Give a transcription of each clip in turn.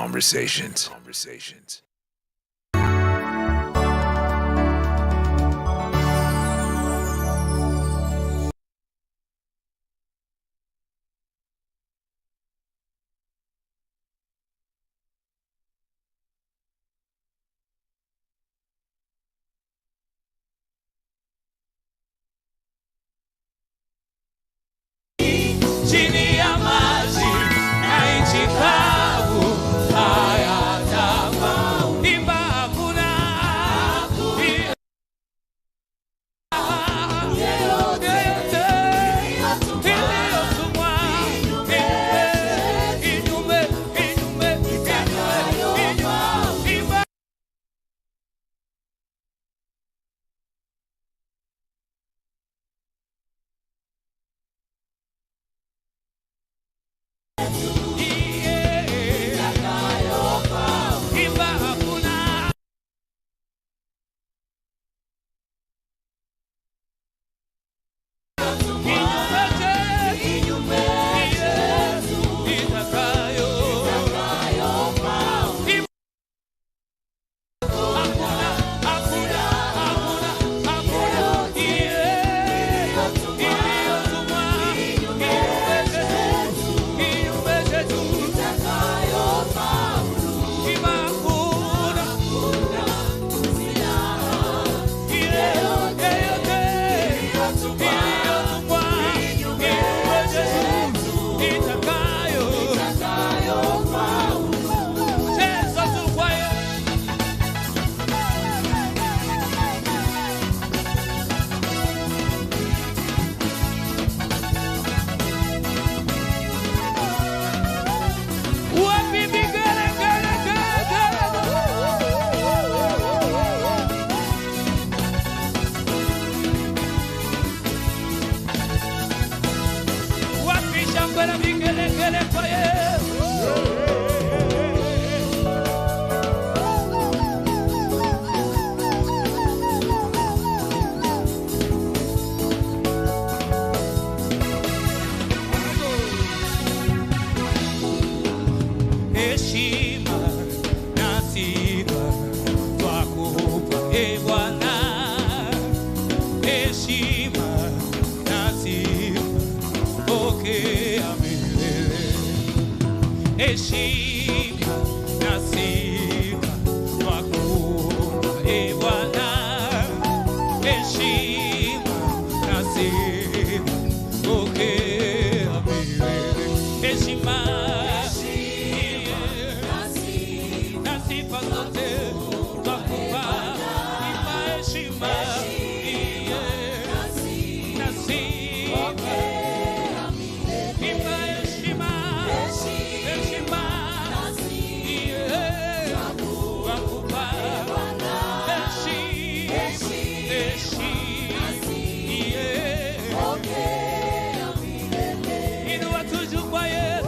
Conversations. Conversations. Chini ya maji na nchi kavu hayatafaa. Imba hakuna yeyote iliyotumwa kinyume, kinyume, kinyume, kinyume. Imba imba hakuna kinyume chetu itakayo. Hakuna, hakuna, hakuna, hakuna iliyotumwa kinyume chetu, kinyume chetu. Imba hakuna yeyote iliyotumwa kinyume chetu itakayo. Cheza tu kwa Yesu. Wapi vigelegele? Wapi shangwe na vigelegele kwa Yesu? Heshima na sifa twakupa, e Bwana, heshima na sifa pokea milele. Heshima na sifa twakupa, e Bwana, heshima na sifa pokea milele. Heshima na sifa zote twakupa, ipa heshima na sifa, ipa heshima, heshima twakupa, heshima, heshima. Inua tuju kwa Yesu.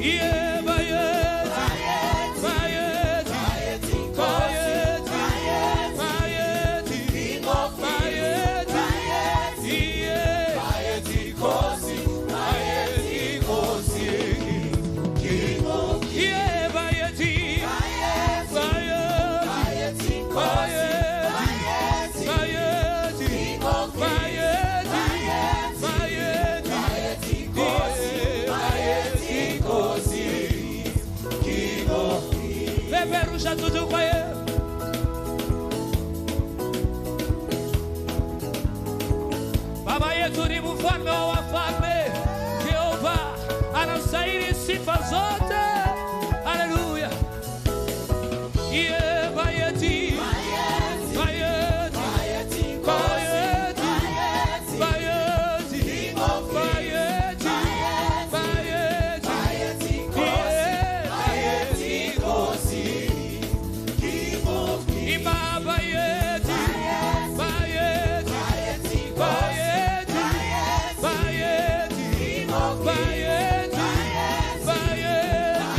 Yeah, bayeti, bayeti, bayeti, bayeti, bayeti, yeah. Yeah, bayeti, bayeti, bayeti, bayeti, bayeti, bayeti, yeah, bayeti, Peperusha tutu kwa ye. Baba yetu ni mfalme wa wafalme, Jehova anastahili sifa zote. Haleluya. Yeah, bayeti, bayeti, bayeti, bayeti, bayeti, bayeti, yeah, bayeti. Ima bayeti, bayeti, bayeti, bayeti, bayeti, bayeti,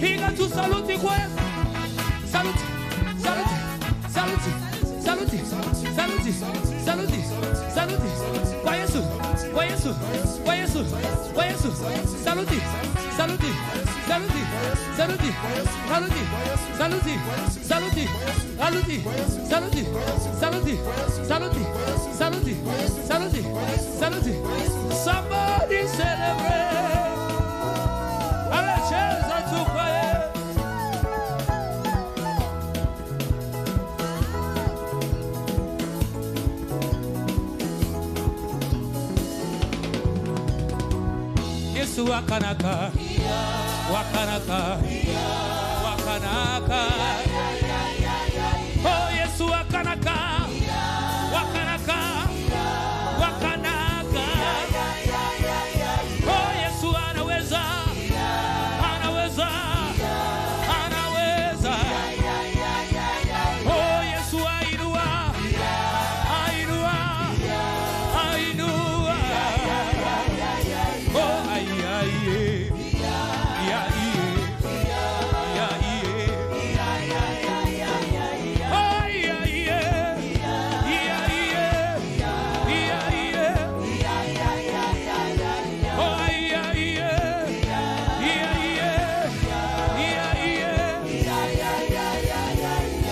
Piga tu saluti kwa Yesu. Saluti, saluti, saluti, saluti, saluti, saluti, saluti. Kwa Yesu, kwa Yesu, kwa Yesu, kwa Yesu. Saluti, saluti, saluti, saluti, saluti, saluti, saluti, saluti, saluti, saluti, saluti, saluti, saluti, saluti. Somebody celebrate. Anacheza tu kwa Yesu. Yesu wakanaka, wakanaka, wakanaka. Oh Yesu wakanaka, wakanaka, wakanaka. Oh Yesu anaweza, anaweza, anaweza. Oh Yesu ainua, ainua, ainua. Oh ai ai ya ya ai ai ya ya oh ai ai ya ya oh ai ai ya ya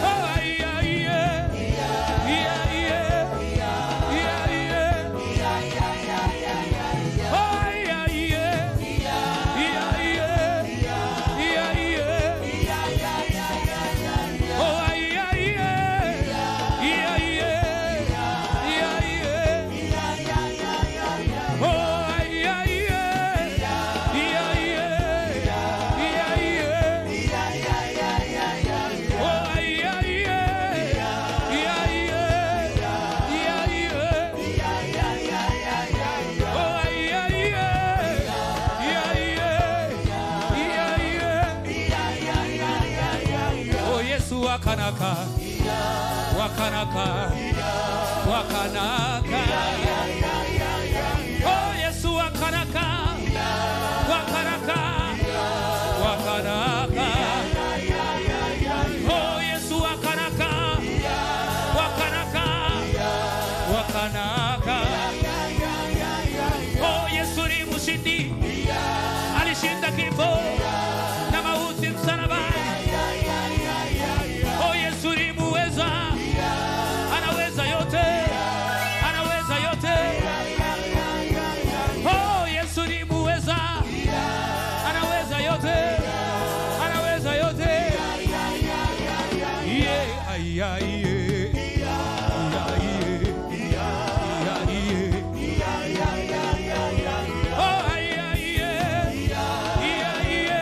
oh ai ai Oh Yesu wakanaka, wakanaka, wakanaka. Oh Yesu wakanaka, wakanaka, wakanaka. Oh Yesu wakanaka, wakanaka, wakanaka. Oh Yesu ni mshindi, alishinda kifo na mauti msalabani. Oh Yesu ni muweza, anaweza yote, anaweza yote. Oh Yesu ni muweza, anaweza yote, anaweza yote. Yeah, ay, ay, yeah. Yeah, yeah. Oh, ay, ay, yeah. Yeah, yeah.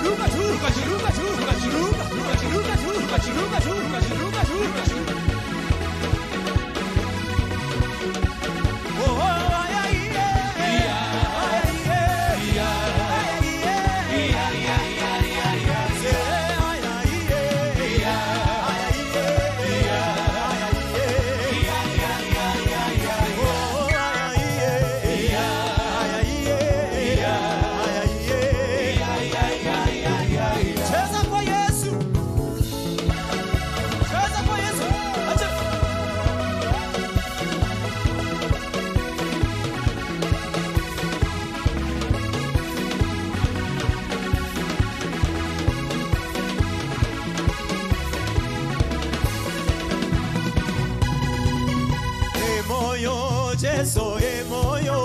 Ruka, Jesu emoyo.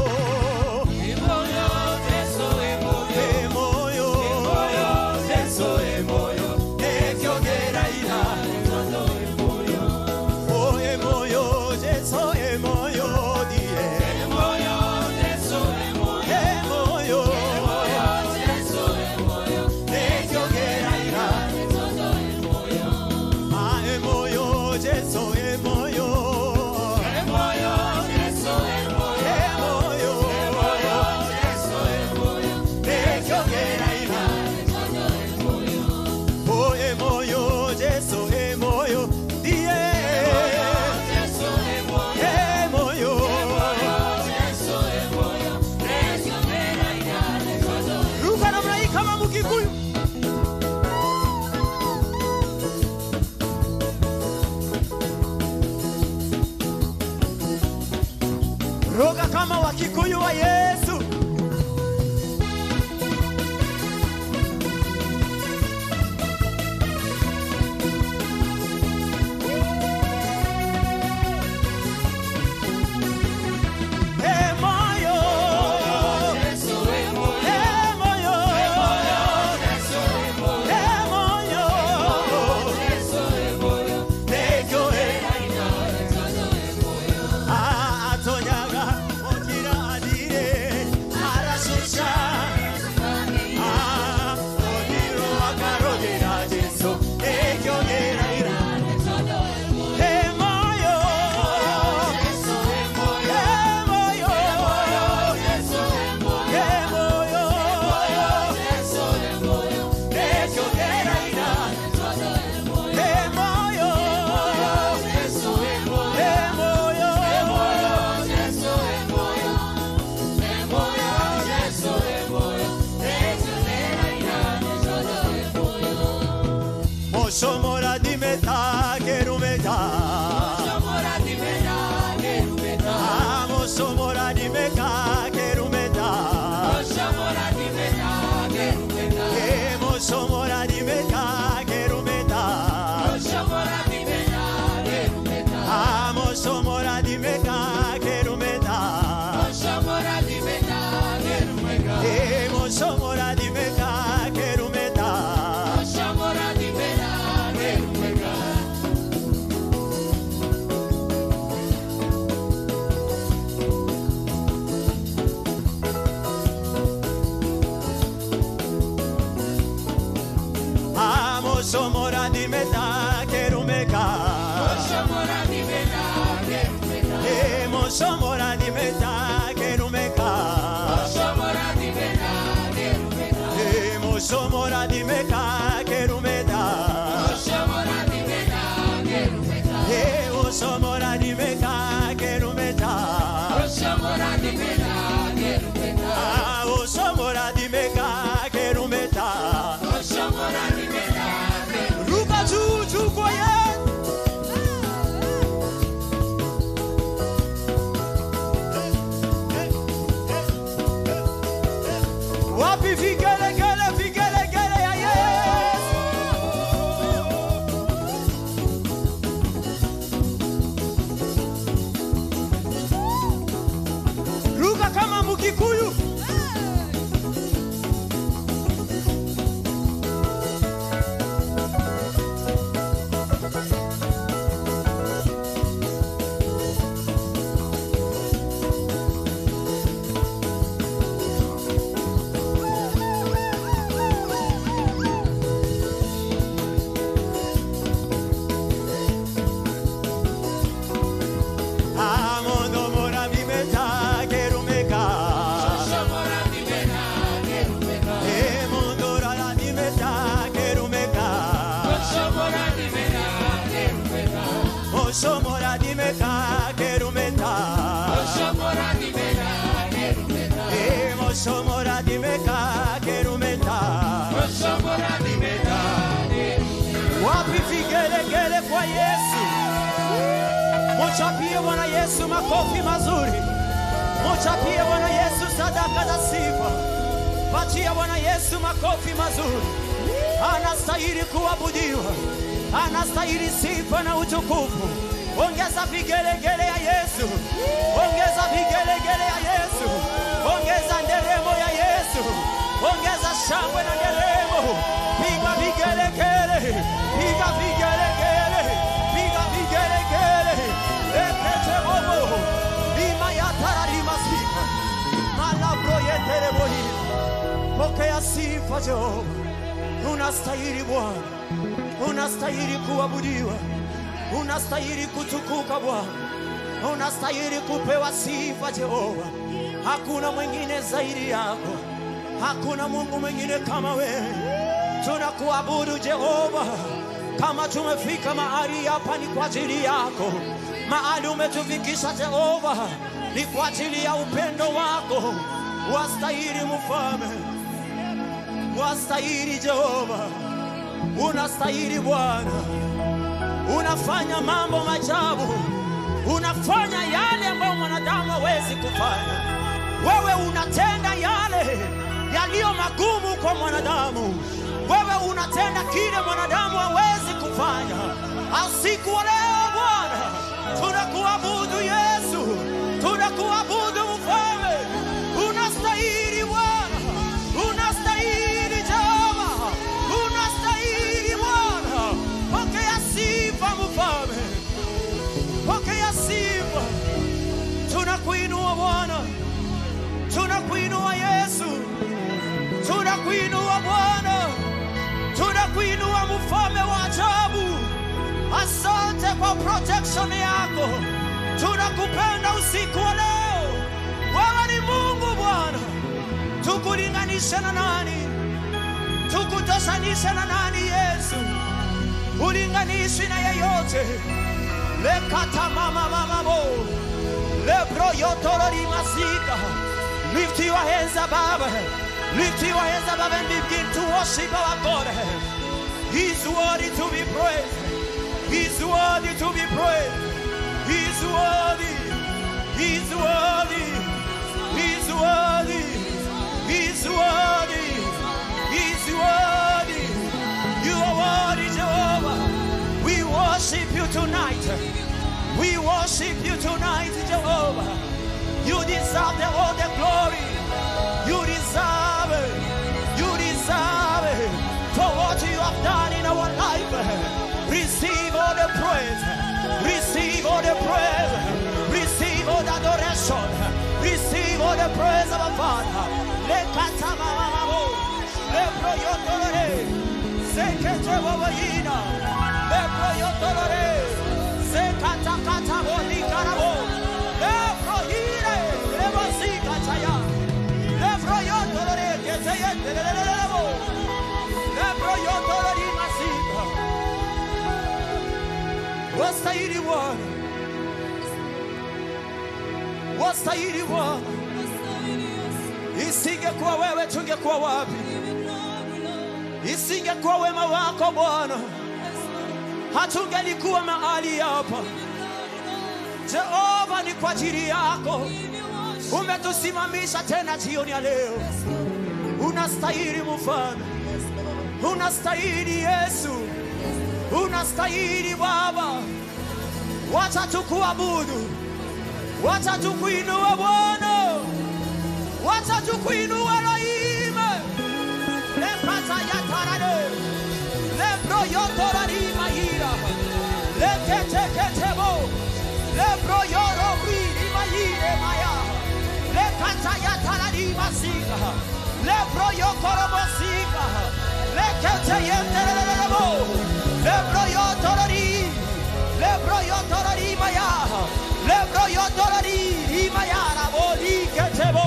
Emoyo, Jesu emoyo. Emoyo. Emoyo, Jesu emoyo. Ekyogera ira. Emoyo. Oh, emoyo, Jesu emoyo, die. Emoyo, Jesu emoyo. Emoyo. Emoyo, Jesu emoyo. Ekyogera ira. Emoyo. Ah, emoyo, Jesu emoyo. Emoyo, Jesu emoyo. Emoyo. Emoyo, Jesu emoyo. Ekyogera ira. Oh, emoyo, Jesu emoyo, die. Jesu emoyo. Emoyo. Emoyo, Jesu emoyo. Ekyogera ira. Ruka namna hii kama Mkikuyu. Ruka kama Wakikuyu wa Yesu. Emoyo. Jesu emoyo. Emoyo. Jesu emoyo. Emoyo. Jesu emoyo. Atonyaga ogira adire arashusha odiro akarogera Jesu ekyogera ira. Emoyo. Jesu emoyo. Emoyo. Jesu emoyo. Emoyo. Jesu emoyo. Ekyogera ira. Emoyo. Jesu emoyo. Emoyo. Emoyo, Jesu emoyo. Emoyo, Jesu emoyo. Ekyogera ira. Emoyo. Moshomora dimeta kerumeta. Shomora dimena gerumeta. Ah, moshomora dimeta kerumeta. Shomora dimena gerumeta. Eh, moshomora dimeta kerumeta. Shomora dimena gerumeta. Ah, moshomora dimeta kerumeta. Shomora dimena gerumeta. Eh, moshomora dimeta kerumeta. Shomora dimena gerumeta. Ah, moshomora dimeta kerumeka. Shomora dimena gerumeta. Eh, moshomora dimeta kerumeka. Shomora dimena gerumeta. Eh, moshomora dimeta kerumeta. Shomora dimena gerumeta. Eh, moshomora dimeta kerumeta. Shomora dimena gerumeta. Ah, moshomora dimeta kerumeta. Shomora dimena gerumeta. Ruka juu juu kwa Yesu. Wapi vigelegele, vigelegele ya Yesu. Ruka kama Mkikuyu. Amondo mora mimeta kerumeka. Shomora dimena gerumeta. E mondo rara dimeta kerumeka. Shomora dimena gerumeta. Osomora dimeta kerumeta. Shomora dimena gerumeta. E osomora dimeta kerumeta. Shomora dimena gerumeta. Wapi vigelegele kwa Yesu. Muchapie Bwana Yesu makofi mazuri. Muchapie Bwana Yesu sadaka za sifa. Patia Bwana Yesu makofi mazuri. Anastahili kuabudiwa, anastahili sifa na utukufu. Ongeza vigelegele ya Yesu. Ongeza vigelegele ya Yesu. Ongeza nderemo ya Yesu. Ongeza shangwe na nderemo. Piga vigelegele. Piga vigelegele. Piga vigelegele. Epete bobo. Lima ya tararima sifa. Malabro yeterebo hii. Pokea sifa Jehova. Unastahili Bwana. Unastahili kuabudiwa. Unastahili kutukuka Bwana. Unastahili kupewa sifa Jehova. Hakuna mwingine zaidi yako. Hakuna Mungu mwingine kama wewe. Tunakuabudu Jehova. Kama tumefika mahali hapa ni kwa ajili yako. Mahali umetufikisha Jehova ni kwa ajili ya upendo wako. Wastahili Mfalme. Wastahili Jehova. Unastahili Bwana. Unafanya mambo maajabu. Unafanya yale ambayo mwanadamu hawezi kufanya. Wewe unatenda yale yaliyo magumu kwa mwanadamu. Wewe unatenda kile mwanadamu hawezi kufanya. Usiku wa leo Bwana, tunakuabudu Yesu. Tunakuabudu Mfalme. Unastahili Bwana. Unastahili Jehova. Unastahili Bwana. Pokea sifa Mfalme. Pokea sifa. Tunakuinua Bwana. Tunakuinua Yesu. Tunakuinua Bwana. Tunakuinua Mfalme wa ajabu. Asante kwa protection yako. Tunakupenda usiku wa leo. Wewe ni Mungu Bwana. Tukulinganishe na nani? Tukutoshanishe na nani Yesu? Ulinganishi na yeyote. Lekata mama mama bo. Lebro yotoro masika. Lift your hands above. Lift your hands above and begin to worship our God. He's worthy to be praised. He's worthy to be praised. He's worthy. He's worthy. He's worthy. He's worthy. He's worthy. You are worthy, Jehovah. We worship you tonight. We worship you tonight, Jehovah. You deserve all the glory. You deserve it. You deserve it. For what you have done in our life. Receive all the praise. Receive all the praise. Receive all the adoration. Receive all the praise of our Father. Lekatamamamo. Lebroyotolore. Seketewowoyina. Lebroyotolore. Sekatakatabolikarawo. Lebrohire. Lebosikataya. Lebroyotolore. Keteyetelelelebo. Lebroyotolori masika. Wastahili Bwana. Wastahili Bwana. Isingekuwa wewe tungekuwa wapi? Isingekuwa wema wako Bwana, hatungelikuwa mahali hapa. Jehova, ni kwa ajili yako umetusimamisha tena jioni ya leo. Unastahili Mfalme. Unastahili Yesu. Unastahili Baba. Wacha tukuabudu. Wacha tukuinua Bwana. Wacha tukuinua Elohim. Lepata ya tarare. Lebro yotorari mahira. Lekete ketebo. Lebro yoro briri mahire maya. Lekata ya tarari masika. Lebro yokorobosika. Lekete yenterelebo. Lebro yotorari. Lebro yotorari maya. Lebro yotorari maya raboli ketebo.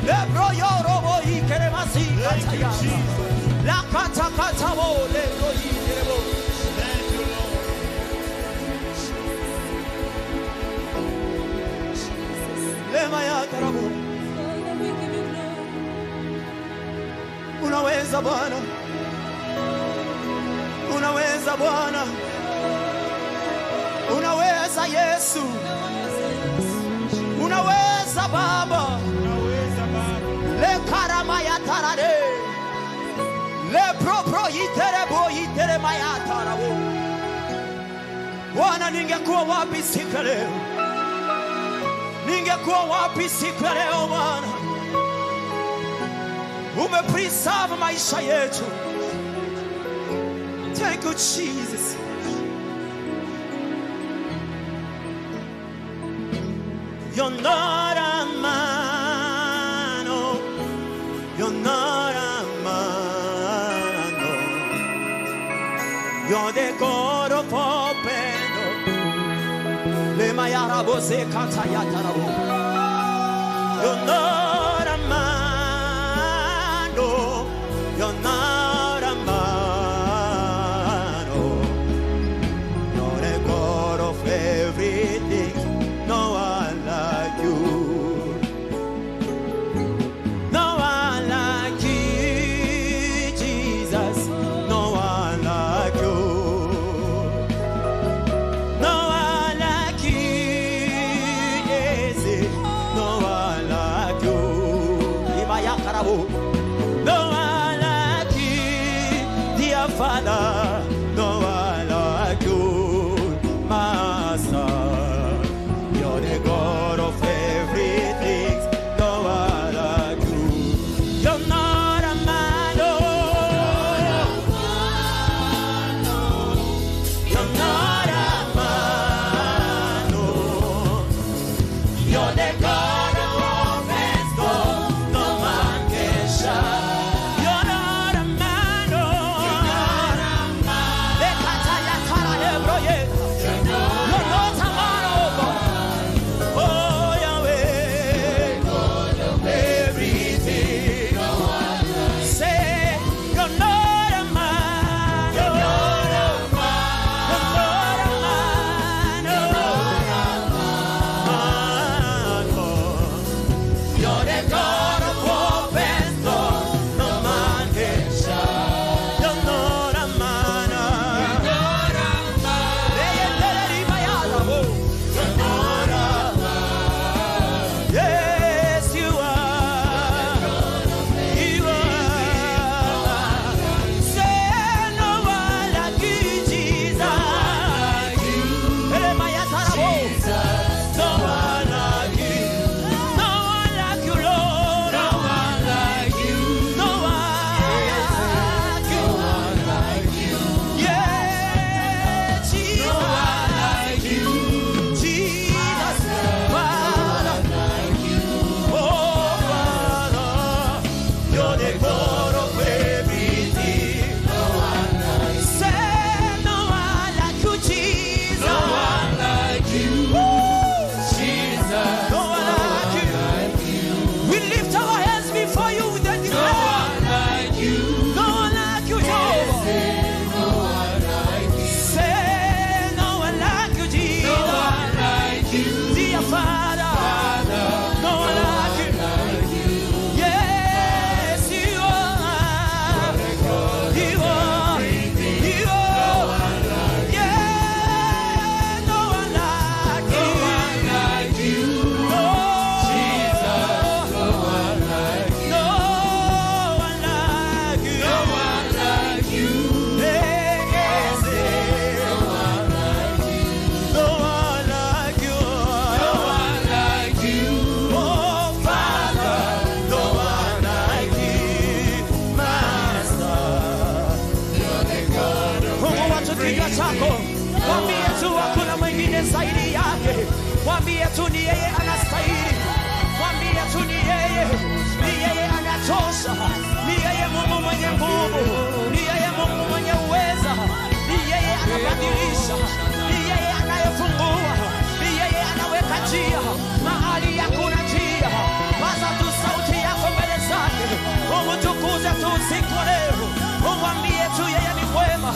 Lebro yorobo ikeremasika taya. La kata katabo lebro ikerebo. Thank you, Lord. Lema ya tarabu. Unaweza Bwana. Unaweza Bwana. Unaweza Yesu. Unaweza Baba. Unaweza Baba. Le karama ya tarare. Le propro iterebo iterema ya tarabo. Bwana, ningekuwa wapi siku ya leo? Ningekuwa wapi siku ya leo Bwana? Umepreserve maisha yetu. Thank you Jesus. You're not a man, oh. You're not a man, oh. You're the God of open door. You're not a man, oh. You're not a man, oh. You're the God of everything. No one like you. No one like you, Jesus. No one like you. No one like you, yes. No one like you. No one like you, dear Father. No one like you, Master. You're the God of everything. No one like you. You're not a man, oh. You're not a man, oh. You're the God of opens doors, no man can shut. You're not a man, oh. You're not a man, oh God. Oh Yahweh, everything. Say, you're not a man, oh. You're not a man, oh. Man, oh. You're the God of opens doors, no man can shut. You're not a man, oh. You're not a man. Yes, you are. You are. Say no one like you, Jesus. No one like you. No one like you, Lord. No one like you. No one like you. Yeah, Jesus. No one like you. Jesus, Father. Oh, Father, you're the God of everything. Say no one like you, Jesus. No one like you. Jesus. No one like you. We lift our hands before you with a declare. No one like you. No one like you, Jehovah. Say no one like you, Jesus. No one like you. Dear Father. No one like you. Yes, you are. You are. You are. Yeah, no one like you. No. No one like you. No one like you. Yes, no one like you. No one like you. Oh, Father, no one like you, Master. Mungu watu kinywa chako, mwambie tu hakuna mwingine zaidi yake, mwambie tu ni yeye anastahili, mwambie tu ni yeye anatosha, ni yeye Mungu mwenye nguvu, ni yeye Mungu mwenye uweza, ni yeye anabadilisha, ni yeye anayefungua, ni yeye anaweka njia mahali hakuna njia. Paza tu sauti yako mbele zake, umtukuze tu usiku wa leo, umwambie tu yeye ni mwema,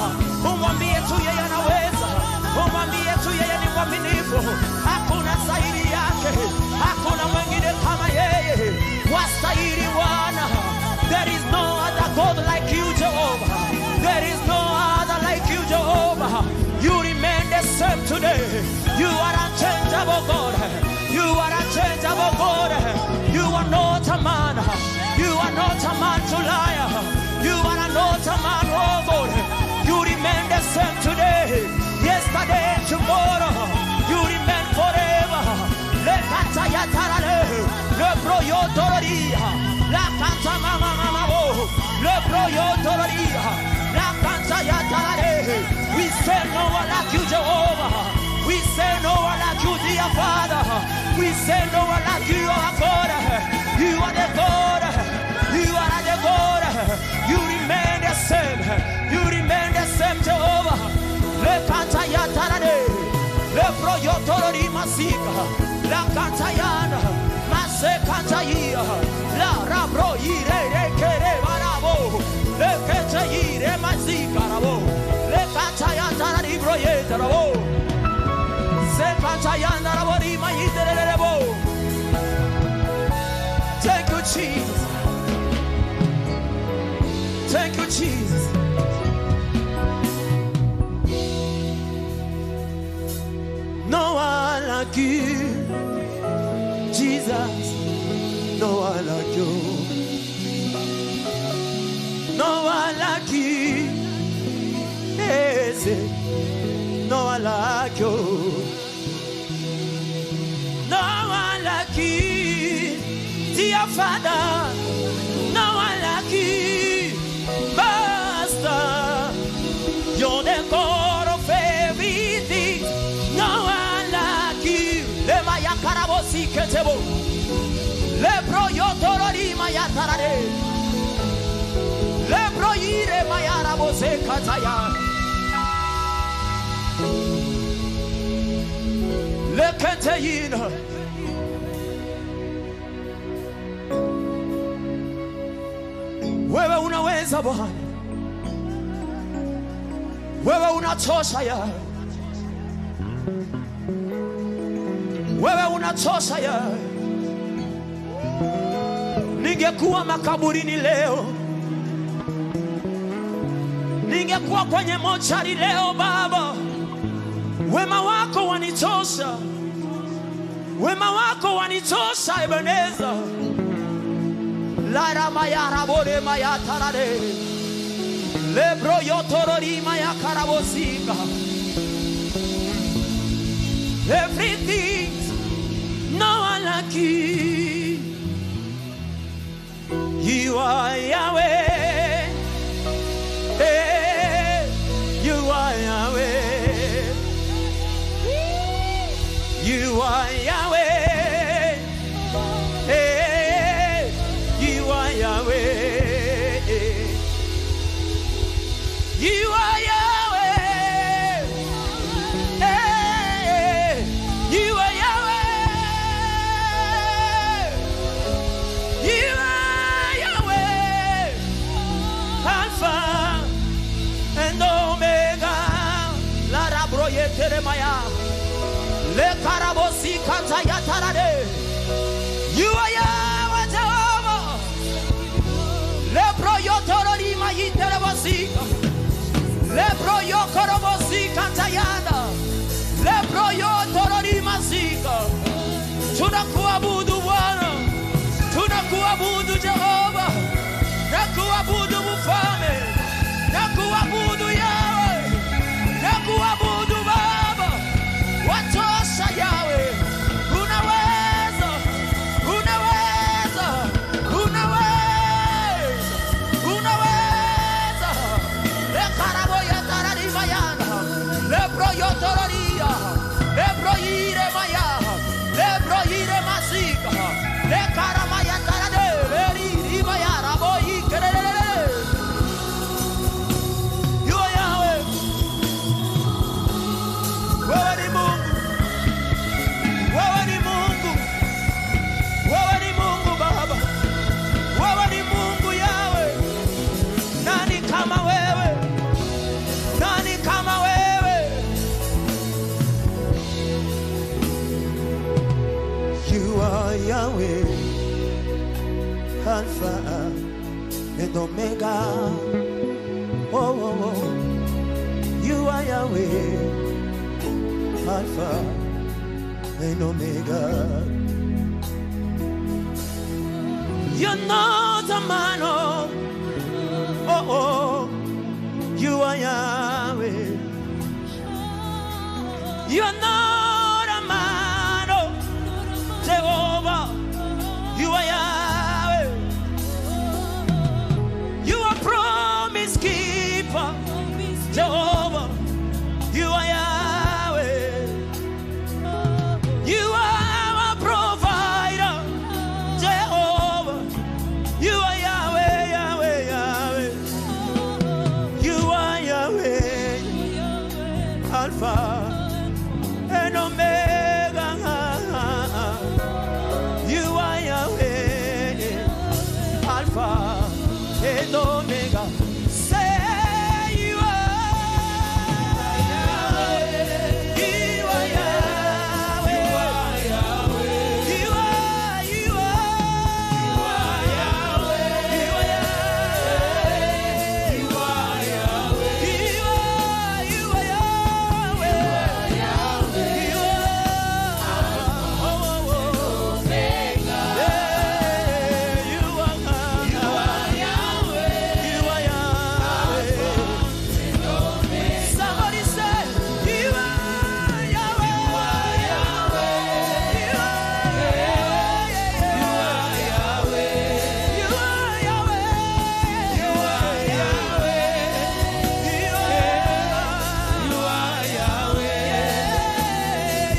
umwambie tu yeye anaweza, umwambie tu yeye ni mwaminifu. Hakuna zaidi yake, hakuna mwingine kama yeye. Wastahili Bwana. There is no other God like you, Jehovah. There is no other like you, Jehovah. You remain the same today. You are unchangeable God. You are unchangeable God. You are not a man. You are not a man to lie. You are not a man, oh God. You remain the same today, yesterday, and tomorrow. say no one like you, Jehovah. We say no one like you, dear Father. We say no one like you, our God. You are the God. You are the God. You remain the same. You remain the same, Jehovah. Le Lepro yotorori masika. La kantayana. Mase kantaya. La rabro ire re kere barabo. Le keche ire masika rabo. Le kantayana ribro yetarabo. Se kantayana rabo rima yitererebo. Thank you, Jesus. Thank you, Jesus. No one like you, Jesus. No one like you. No one like you. Yes. No one like you. No one like you, dear Father. No one like you, Master. You're the God of everything. No one like you. Le maya karabosi ketebo. Le bro yotorori maya tarare. Le bro ire maya rabose kataya. Le keteyina. Wewe unaweza Bwana. Wewe unatosha ya. Wewe unatosha ya. Ningekuwa makaburini leo, ningekuwa kwenye mochari leo Baba, wema wako wanitosha. Wema wako wanitosha Ebeneza. La maya rabore maya tarare. Lebro yotorori maya karabosika. Everything, no one like you. You are Yahweh. Hey, you are Yahweh. You are Yahweh. Hey, you are Yahweh. You are Yahweh. Hey, you are Yahweh. You are Yahweh. Alpha and Omega. La rabroye teremaya. Le karabosi kantaya tarade. You are Yahweh Jehovah. Lebro yotorori mayiterebosika. Lebro yokorobosi kantayana. Lebro yotorori masika. Tunakuabudu Bwana. Tunakuabudu Jehova. Nakuabudu Mfalme. Nakuabudu Yahweh. Nakuabudu Baba. Watosha Yahweh. Unaweza. Unaweza. Unaweza. Unaweza. Le karabo yatarari mayana. Lebro yotororia. Lebro ire maya. Lebro ire masika. Le karamaya tarade. Leri rimaya rabo ikerere. You are Yahweh. Wewe ni Mungu. Wewe ni Mungu. Wewe ni Mungu Baba. Wewe ni Mungu Yahweh. Nani kama wewe? Nani kama wewe? You are Yahweh, Alpha and Omega. Oh, oh, oh. You are Yahweh, Alpha and Omega. You're not a man, oh, oh, oh. You are Yahweh. You're not a man, oh, Jehovah. You are Yahweh. You are promise keeper, Jehovah. Alpha and Omega. You are Yahweh, Alpha and Omega. Say you are Yahweh. You are Yahweh. You are, you are, Yahweh. You are Yahweh. You are Yahweh. You are Yahweh. You are, oh, oh, oh. Yeah, you are, you are Yahweh. You are Yahweh. Somebody say, you are Yahweh. You are Yahweh. You are Yahweh. You are Yahweh. You are Yahweh. You are Yahweh.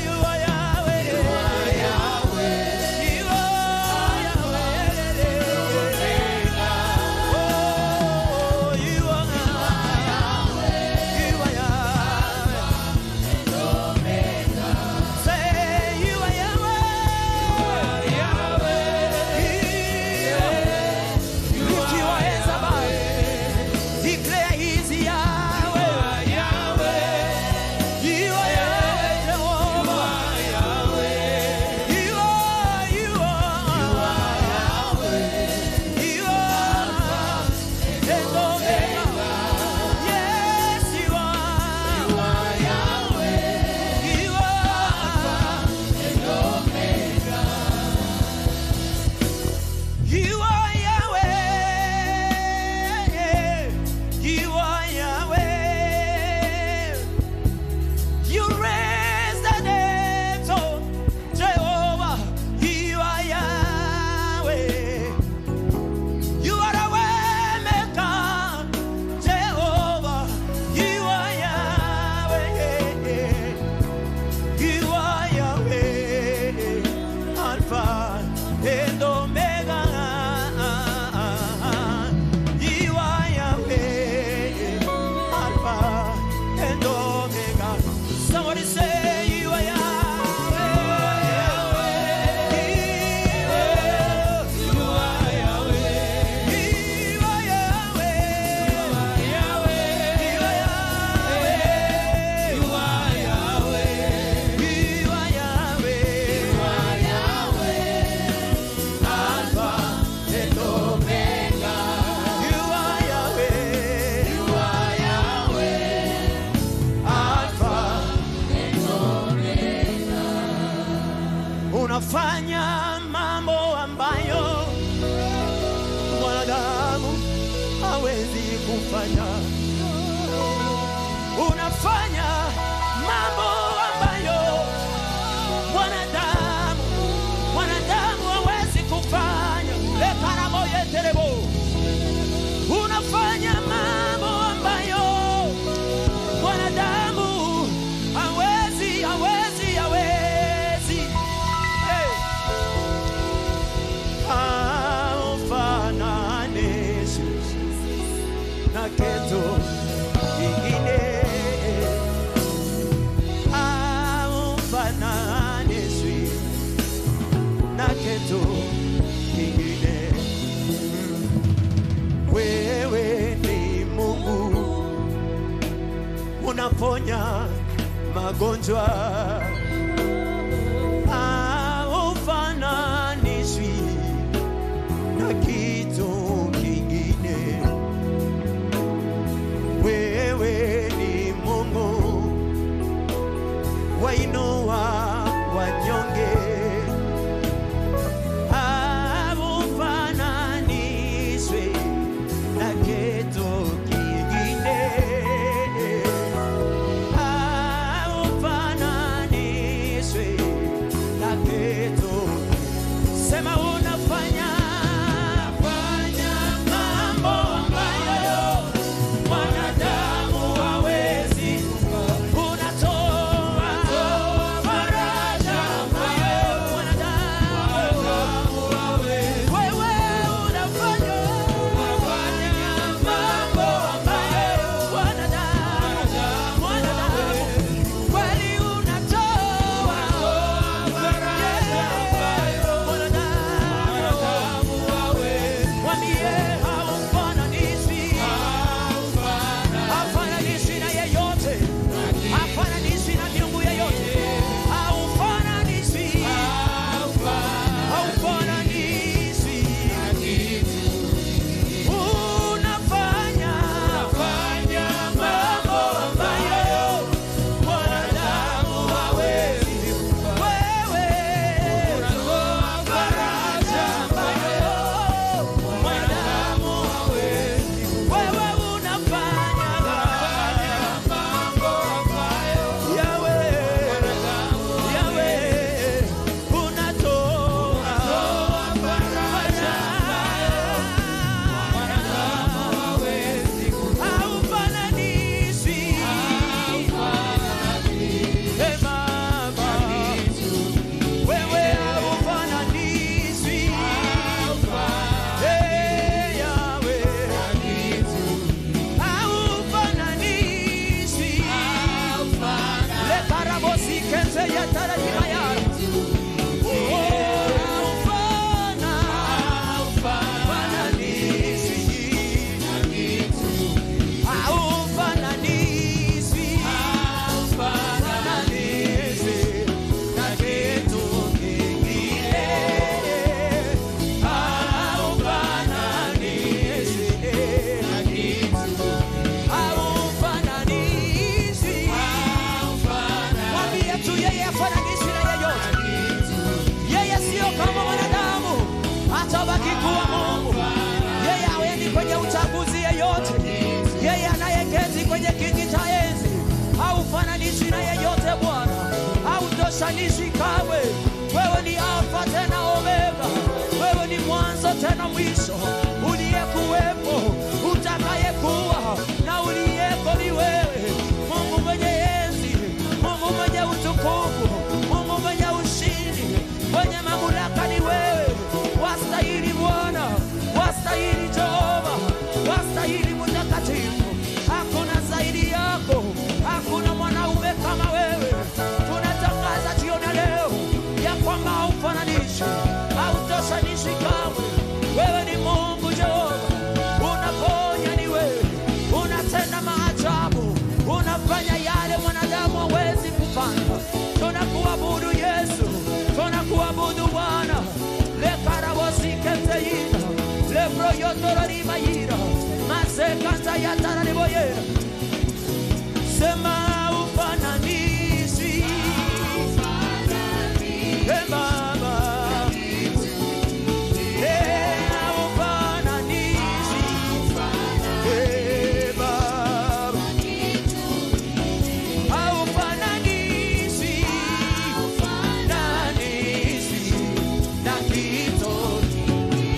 You are Yahweh. You are Yahweh. You are Yahweh. Oh, you are Yahweh. You are Yahweh. Say you are Yahweh. Lift your hands above. Declare He's Yahweh. You are Yahweh, Jehovah. You are, you are, you are and Omega. Yes, you are. You are Yahweh. You are and Omega. You are Yahweh. You are Yahweh. You raise the dead, oh Jehovah. You are Yahweh. You are a way maker, Jehovah. You are Yahweh. You are Yahweh, Alpha and Omega. You are Yahweh, Alpha and Omega. Somebody say you are Yahweh. You are Yahweh. You are Yahweh. You are Yahweh. You are Yahweh. You are Yahweh. You are Yahweh. Alpha and Omega. You are Yahweh. You are Yahweh. Alpha and Omega. Unafanya mambo ambayo mwanadamu hawezi kufanya. Unafanya mambo ambayo mwanadamu hawezi kufanya. Lekaraboyeterebo. Unafanya mambo ambayo mwanadamu hawezi, hawezi, hawezi. Hey. Haufananishwi na kitu kingine, haufananishwi na kitu kingine. Wewe ni Mungu, unaponya magonjwa, haufananishwi na kitu kingine. Wewe ni Mungu, wainua wanyonge, haufananishwi na kitu kingine, haufananishwi na kitu. Sema unafanya kwenye kiti cha enzi. Haufananishwi na yeyote Bwana, hautoshanishi kamwe. Wewe ni Alfa tena Omega, wewe ni mwanzo tena mwisho, uliyekuwepo, utakayekuwa na uliyeko ni wewe. Mungu mwenye enzi, Mungu mwenye utukufu, Mungu mwenye ushindi, mwenye mamlaka ni wewe. Wastahili Bwana, wastahili Jehova, wastahili Mtakatifu. Hakuna zaidi yako, hakuna mwanaume kama wewe. Tunatangaza jioni leo ya kwamba haufananishi, hautoshanishi kamwe. Wewe ni Mungu Jehova, unaponya ni wewe, unatenda maajabu, unafanya yale mwanadamu hawezi kufanya. Tunakuabudu Yesu, tunakuabudu Bwana. Lekarabosiketeyina lebroyotororimayira masekantayataraриboyera. Sema ufananishi, e Baba, e ufananishi, e Baba, haufananishi, fananishi na kitu.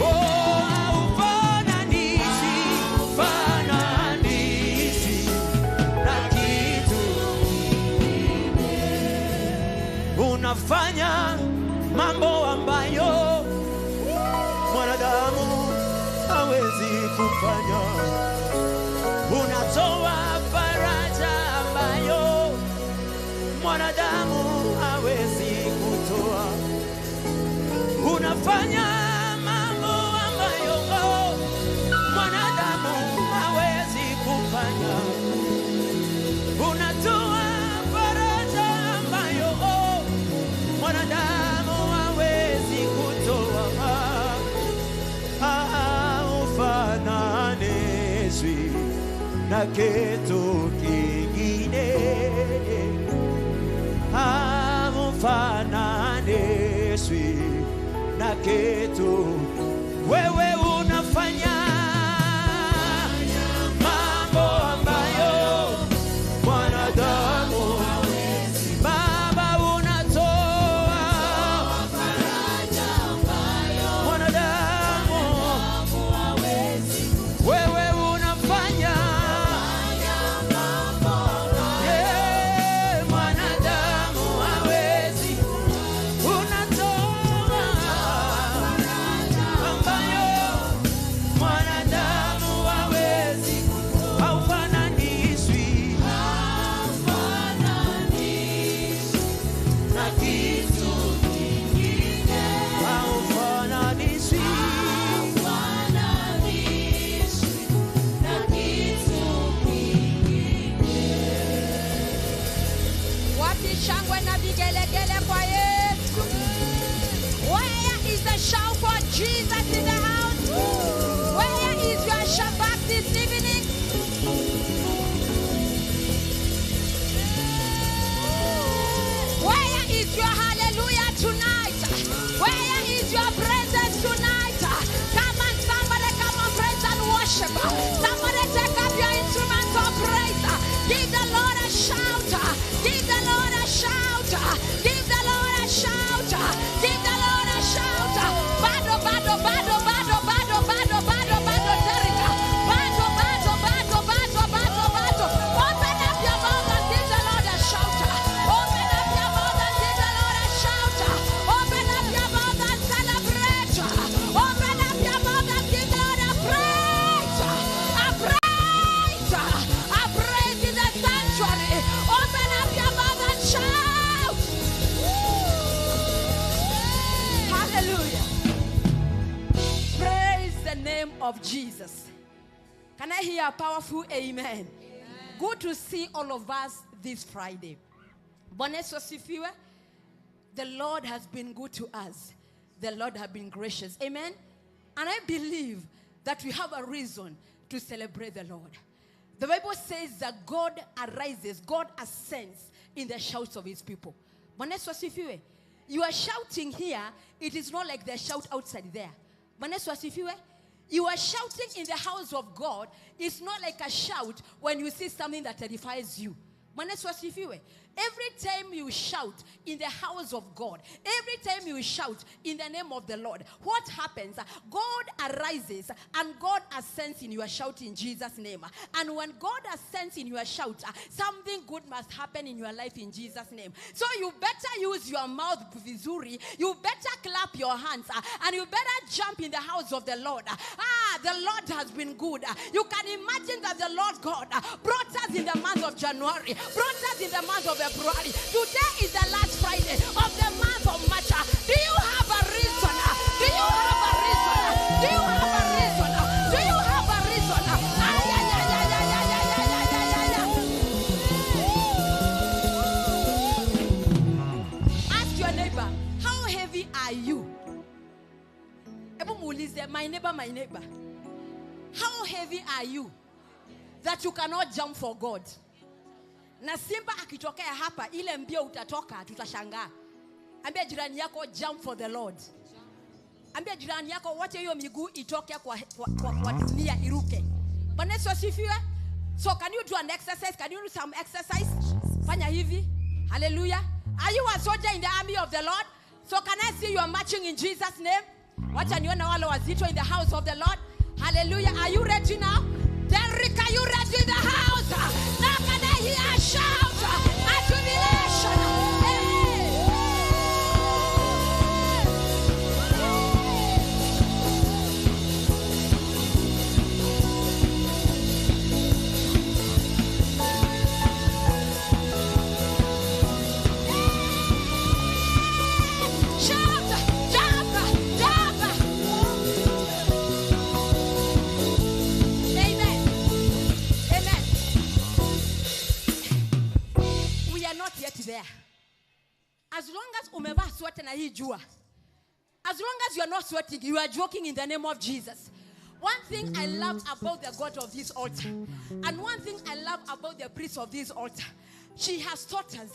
Oh, haufananishi, fananishi na kitu. Unafanya mambo ambayo mwanadamu hawezi kufanya. Unatoa faraja ambayo mwanadamu hawezi kutoa. Unafanya mambo ambayo mwanadamu hawezi kufanya. Unatoa faraja ambayo mwanadamu hawezi kutoa. Haufananishwi na kitu kingine, haufananishwi na kitu. Wewe unafanya mambo ambayo mwanadamu. Baba, unatoa mwanadamu, wewe unafanya, yeah, mwanadamu hawezi. Unatoa ambayo mwanadamu hawezi. Haufananishwi na kitu, haufananishwi. Wapi shangwe na vigelegele kwa Yesu? Where is the shout for Jesus in the house? Where is your shabak this evening? Where is your hallelujah tonight? Where is your presence tonight? Come on, somebody, come on, praise and worship. Somebody take up your instruments of praise. Give the Lord a shout. Give the Lord a shout. Give the Lord a shout. Give the Lord a shout. Bado, bado, bado, bado, bado, bado, bado, bado, Terika. Bado, bado, bado, bado, bado, bado. Open up your mouth and give the Lord a shout. Open up your mouth and give the Lord a shout. Open up your mouth and celebrate. Open up your mouth and give the Lord a praise. A praise. A praise in the sanctuary. Open up your mouth and shout. Hallelujah. Praise the name of Jesus. Can I hear a powerful amen? Good to see all of us this Friday. Bwana Yesu asifiwe. The Lord has been good to us. The Lord has been gracious. Amen. And I believe that we have a reason to celebrate the Lord. The Bible says that God arises, God ascends in the shouts of his people. Bwana Yesu asifiwe. You are shouting here, it is not like the shout outside there. Bwana Yesu asifiwe. You are shouting in the house of God is not like a shout when you see something that terrifies you. Bwana Yesu asifiwe. Every time you shout in the house of God, every time you shout in the name of the Lord, what happens? God arises and God ascends in your shout in Jesus' name. And when God ascends in your shout, something good must happen in your life in Jesus' name. So you better use your mouth vizuri, you better clap your hands, and you better jump in the house of the Lord. Ah, the Lord has been good. You can imagine that the Lord God brought us in the month of January, brought us in the month of February. Today is the last Friday of the month of March. Do you have a reason? Do you have a reason? Do you have a reason? Do you have a reason? Ay, ay, ay, ay, ay, ay, ay, ay, ay, ay, ay. Ask your neighbor, how heavy are you? Hebu muulize, my neighbor, my neighbor, how heavy are you that you cannot jump for God? Na simba akitokea hapa, ile mbio utatoka, tutashangaa. Ambia jirani yako, jump for the Lord. Ambia jirani yako, wache hiyo miguu itoke kwa dunia iruke. Bwana Yesu asifiwe. So can you do an exercise? Can you do some exercise? Fanya hivi. Hallelujah. Are you a soldier in the army of the Lord? So can I see you are marching in Jesus' name? Wacha nione wale wazito in the house of the Lord. Hallelujah. Are you ready now? Derrick, are you ready in the house? Now can I hear a shout? A jubilation. Hey. Shout, jump, jump. Amen. Amen. We are not yet there. As long as umevaa sweater na hii jua, as long as you are not sweating, you are joking in the name of Jesus. One thing I love about the God of this altar, and one thing I love about the priest of this altar, she has taught us,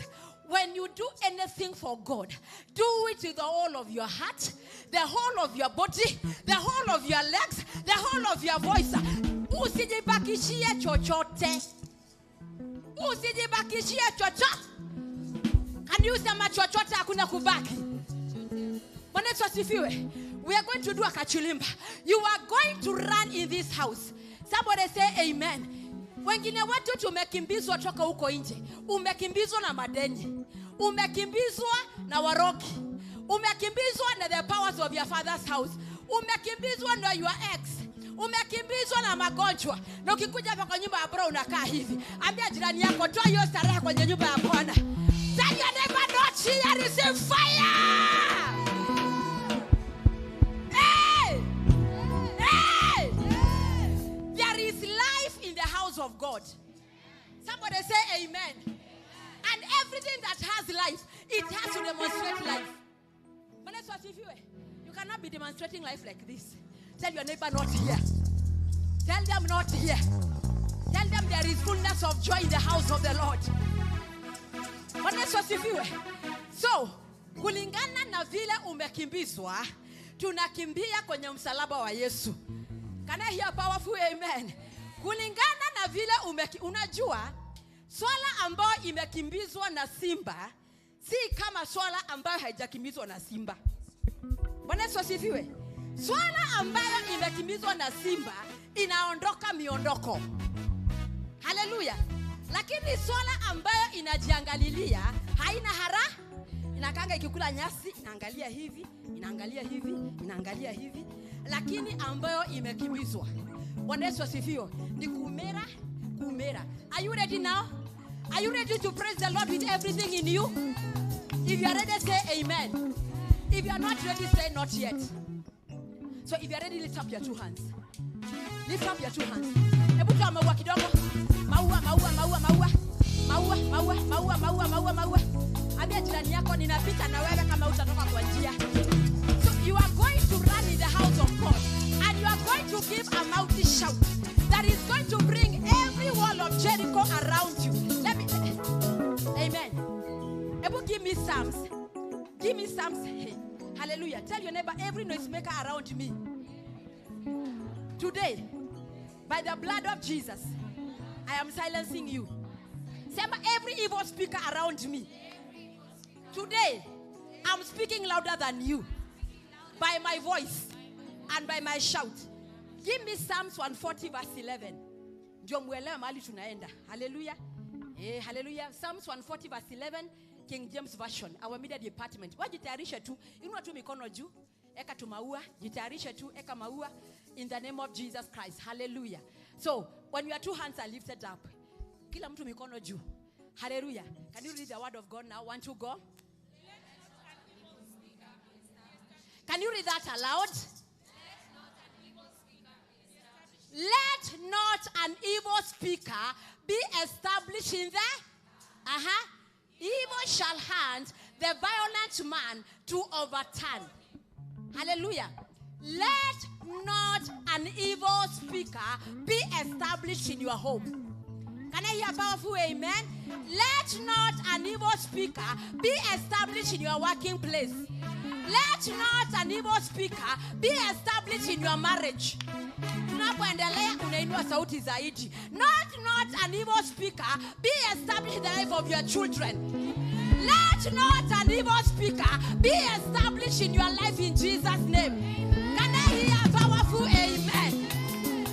when you do anything for God, do it with the whole of your heart, the whole of your body, the whole of your legs, the whole of your voice. Usijibakishie chochote. Usijibakishie chochote. Can you sema chochote hakuna kubaki? Bwana Yesu asifiwe. We are going to do a kachilimba. You are going to run in this house. Somebody say amen. Wengine watu tumekimbizwa toka huko nje. Umekimbizwa na madeni. Umekimbizwa na waroki. Umekimbizwa na the powers of your father's house. Umekimbizwa na your ex. Umekimbizwa na magonjwa. Na ukikuja hapa kwa nyumba ya bro unakaa hivi. Ambia jirani yako, toa hiyo starehe kwenye nyumba ya Bwana. Tell your neighbor, not here, receive fire. Hey! Hey! There is life in the house of God. Somebody say amen. And everything that has life, it has to demonstrate life. Bwana Yesu asifiwe. You cannot be demonstrating life like this. Tell your neighbor, not here. Tell them, not here. Tell them there is fullness of joy in the house of the Lord. Bwana Yesu asifiwe. So, kulingana na vile umekimbizwa, tunakimbia kwenye msalaba wa Yesu. Can I hear a powerful amen? Kulingana na vile unajua, swala ambayo imekimbizwa na simba si kama swala ambayo haijakimbizwa na simba. Bwana Yesu asifiwe. Swala ambayo imekimbizwa na simba inaondoka miondoko. Haleluya. Lakini swala ambayo inajiangalilia haina hara, inakanga ikikula nyasi, inaangalia hivi, inaangalia hivi, inaangalia hivi. Lakini ambayo imekimbizwa, Bwana Yesu asifiwe, ni kumera, kumera. Are you ready now? Are you ready to praise the Lord with everything in you? If you are ready, say amen. If you are not ready, say not yet. So if you are ready, lift up your two hands. Lift up your two hands. Hebu toa maua kidogo. Maua, maua, maua, maua. Maua, maua, maua, maua, maua, maua. Ambia jirani yako, ninapita na wewe kama utatoka kwa njia. So you are going to run in the house of God, and you are going to give a mighty shout that is going to bring every wall of Jericho around you. Let me, amen. Ebu give me Psalms. Give me Psalms. Hey. Hallelujah. Tell your neighbor, every noisemaker around me. Today, by the blood of Jesus, I am silencing you. Sema, every evil speaker around me, today, I'm speaking louder than you by my voice and by my shout. Give me Psalms 140 verse 11. Ndio muelewe mahali tunaenda. Hallelujah. Hallelujah. Psalms 140 verse 11, King James Version, our media department. Wajitayarishe tu, inua tu mikono juu, eka tu maua, jitayarishe tu, eka maua in the name of Jesus Christ. Hallelujah. So, when your two hands are lifted up, kila mtu mikono juu. Hallelujah. Can you read the word of God now? 1, 2, go. Can you read that aloud? Let not an evil speaker be established in the... Evil shall hand the violent man to overturn. Hallelujah. Let not an evil speaker be established in your home. Can I hear a powerful amen? Let not an evil speaker be established in your working place. Let not an evil speaker be established in your marriage. Tunapoendelea unainua sauti zaidi. Not an evil speaker be established in the life of your children. Let not an evil speaker be established in your life in Jesus' name. Can I hear a powerful amen?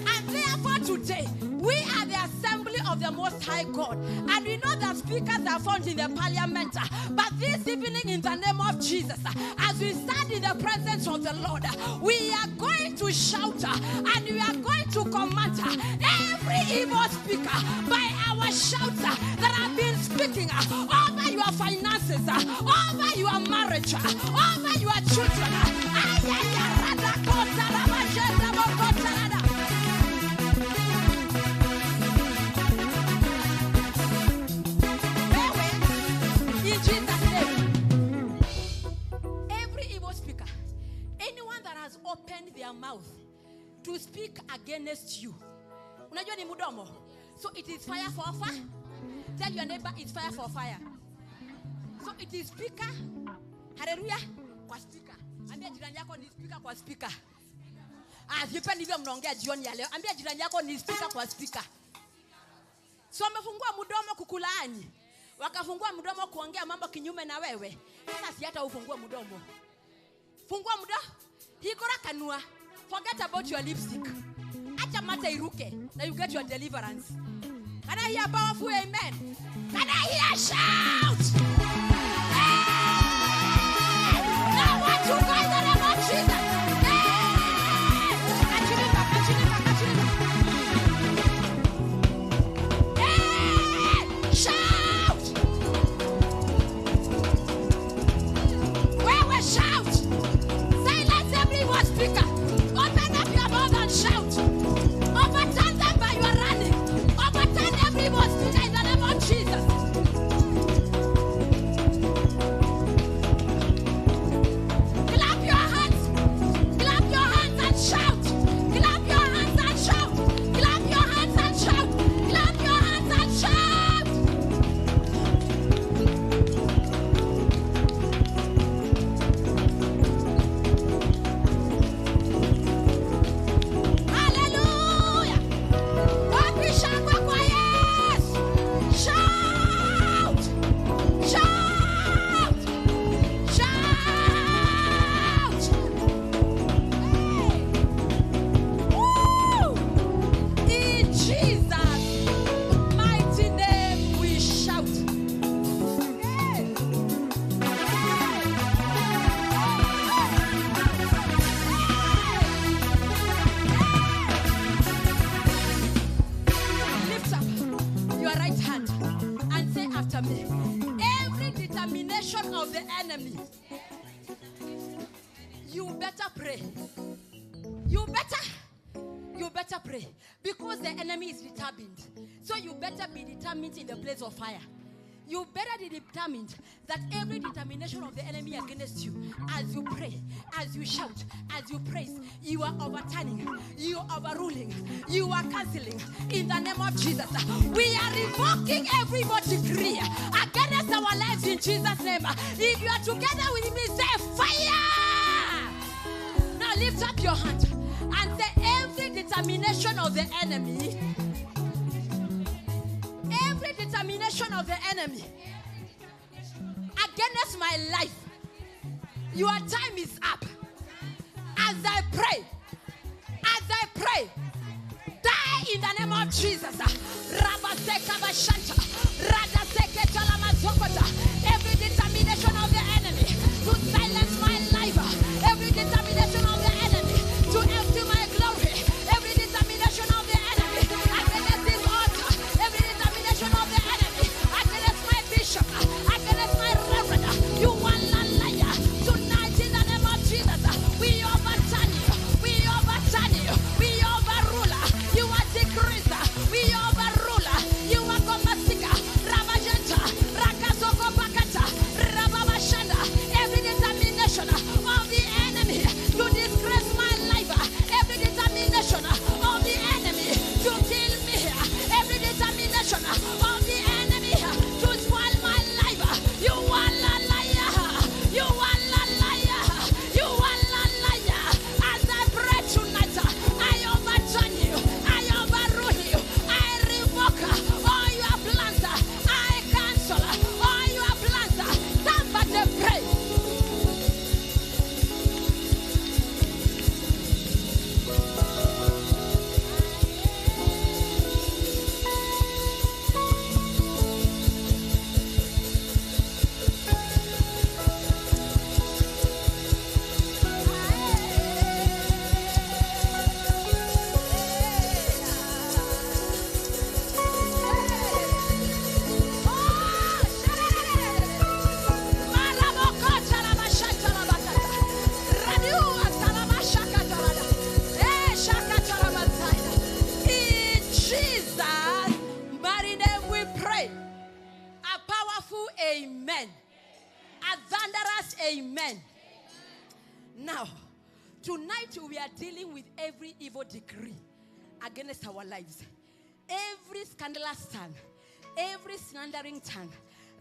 And therefore today, we are the assembly of the Most High God. And we know that speakers are found in the parliament. But this evening, in the name of Jesus, as we stand in the presence of the Lord, we are going to shout and we are going to command every evil speaker by our shouts that have been speaking over your finances, over your marriage, over your children. Anyone that has opened their mouth to speak against you. Unajua ni mudomo. So it is fire for fire. Tell your neighbor it's fire for fire. So it is speaker. Hallelujah. Kwa speaker. Ambia jirani yako ni speaker kwa speaker. Ah, sipendi hivyo mnaongea jioni ya leo. Ambia jirani yako ni speaker kwa speaker. So wamefungua mdomo kukulaani. Wakafungua mdomo kuongea mambo kinyume na wewe. Sasa si hata ufungue mdomo. Fungua mdomo. Higura kanua. Forget about your lipstick. Acha mate iruke. Now you get your deliverance. Can I hear a powerful amen? Can I hear a shout? Hey! Now what you guys are about Jesus? Hey! Kachiriba, kachiriba, kachiriba. Hey! Shout! Where shout? Silence every word speaker. Open up your mouth and shout. Overturn them by your running. Overturn every word speaker in the name of Jesus. Clap your hands. Clap your hands and shout. Clap your hands and shout. Clap your hands and shout. Clap your hands and shout. Hallelujah. Wapi shangwe kwa Yesu? Shout! Shout! Shout! Hey! Woo! In Jesus' mighty name we shout. Hey! Hey! Hey! Lift up your right hand and say after me. Every determination of the enemy, you better pray. You better pray. Because the enemy is determined. So you better be determined in the place of fire. You better be determined that every determination of the enemy against you, as you pray, as you shout, as you praise, you are overturning, you are overruling, you are canceling. In the name of Jesus, we are revoking every decree against our lives in Jesus' name. If you are together with me, say fire! Now lift up your hand and say every determination determination of the enemy, every determination of the enemy against my life, your time is up. As I pray, die in the name of Jesus. Every determination of the enemy to silence my life, every determination of the enemy to empty my glory, every determination of the enemy against this altar, every determination of the enemy against my bishop, against my reverend, you are a liar. Tonight in the name of Jesus, we overturn you, we overturn you, we overrule you, are decreased, we overrule you, are Komasika, Rabajenta, Rakazoko Pakata, Rababashanda. Every determination of the enemy to disgrace my life, every determination of the enemy to kill me, every determination of the enemy to spoil my life, you are a liar, you are a liar, you are a liar. As I pray tonight, I overturn you, I overrule you, I revoke all your plans, I cancel all your plans. Somebody pray. In Jesus' mighty name we pray. A powerful amen. A thunderous amen. Now, tonight we are dealing with every evil decree against our lives. Every scandalous tongue, every slandering tongue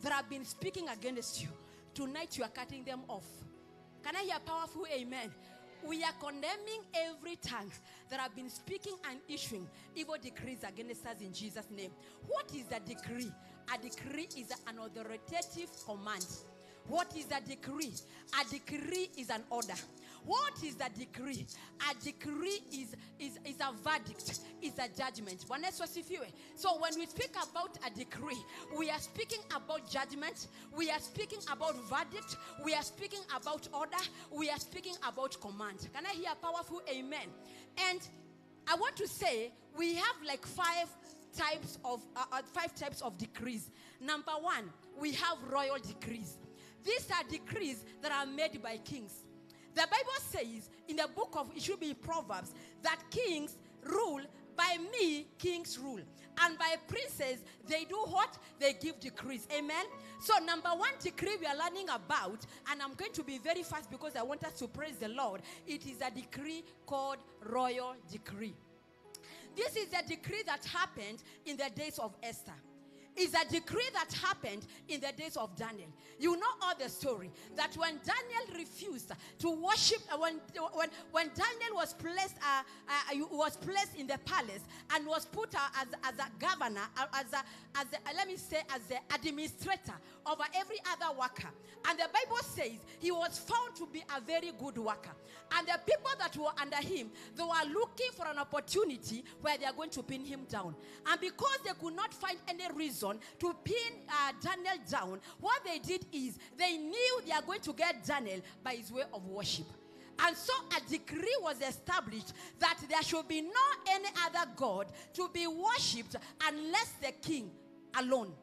that have been speaking against you, tonight you are cutting them off. Can I hear a powerful amen? We are condemning every tongue that have been speaking and issuing evil decrees against us in Jesus' name. What is a decree? A decree is an authoritative command. What is a decree? A decree is an order. What is a decree? A decree is a verdict, is a judgment. So when we speak about a decree, we are speaking about judgment, we are speaking about verdict, we are speaking about order, we are speaking about command. Can I hear a powerful amen? And I want to say we have like five types of decrees. Number one, we have royal decrees. These are decrees that are made by kings. The Bible says in the book of, it should be Proverbs, that kings rule. By me, kings rule. And by princes, they do what? They give decrees. Amen? So number one decree we are learning about, and I'm going to be very fast because I want us to praise the Lord. It is a decree called royal decree. This is a decree that happened in the days of Esther. Is a decree that happened in the days of Daniel. You know all the story that when Daniel refused to worship, when Daniel was placed in the palace and was put as a governor, as the administrator over every other worker. And the Bible says he was found to be a very good worker. And the people that were under him, they were looking for an opportunity where they are going to pin him down. And because they could not find any reason to pin Daniel down, what they did is they knew they are going to get Daniel by his way of worship. And so a decree was established that there should be no any other god to be worshipped unless the king alone.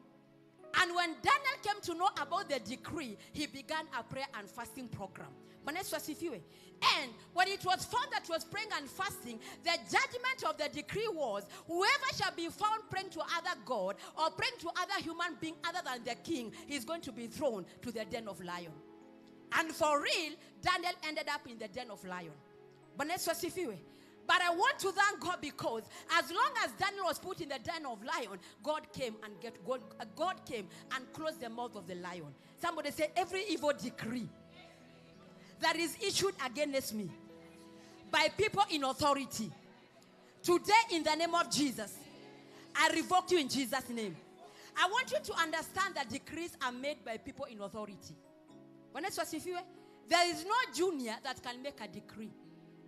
And when Daniel came to know about the decree, he began a prayer and fasting program. And when it was found that he was praying and fasting, the judgment of the decree was, whoever shall be found praying to other god or praying to other human being other than the king, is going to be thrown to the den of lion. And for real, Daniel ended up in the den of lion. But I want to thank God because as long as Daniel was put in the den of lion, God came and closed the mouth of the lion. Somebody say, every evil decree that is issued against me by people in authority, Today, in the name of Jesus, I revoke you in Jesus' name. I want you to understand that decrees are made by people in authority. There is no junior that can make a decree.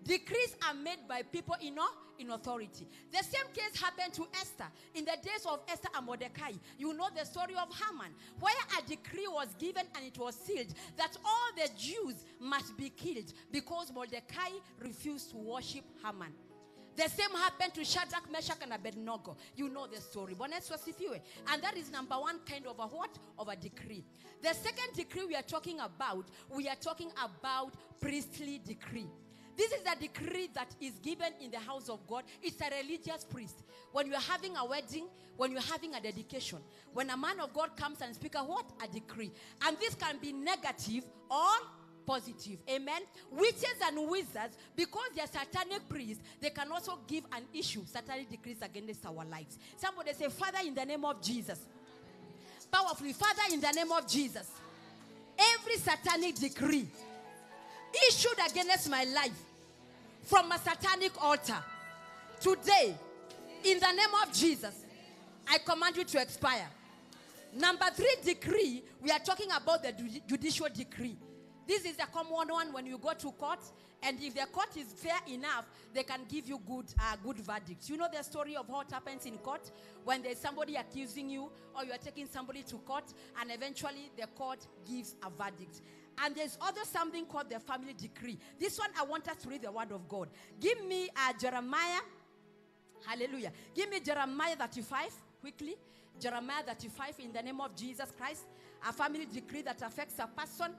Decrees are made by people in authority. The same case happened to Esther. In the days of Esther and Mordecai, you know the story of Haman, where a decree was given and it was sealed that all the Jews must be killed because Mordecai refused to worship Haman. The same happened to Shadrach, Meshach, and Abednego. You know the story. And that is number one kind of a what? Of a decree. The second decree we are talking about priestly decree. This is a decree that is given in the house of God. It's a religious priest. When you're having a wedding, when you're having a dedication, when a man of God comes and speaks a what? A decree. And this can be negative or positive. Amen. Witches and wizards, because they are satanic priests, they can also give an issue, satanic decrees against our lives. Somebody say, Father, in the name of Jesus. Powerfully, Father, in the name of Jesus. Every satanic decree issued against my life from a satanic altar, today, in the name of Jesus, I command you to expire. Number three decree, we are talking about the judicial decree. This is a common one when you go to court, and if the court is fair enough, they can give you good verdicts. You know the story of what happens in court when there's somebody accusing you or you are taking somebody to court, and eventually the court gives a verdict. And there's also something called the family decree. This one, I want us to read the word of God. Give me Jeremiah. Hallelujah. Give me Jeremiah 35 quickly. Jeremiah 35 in the name of Jesus Christ. A family decree that affects a person.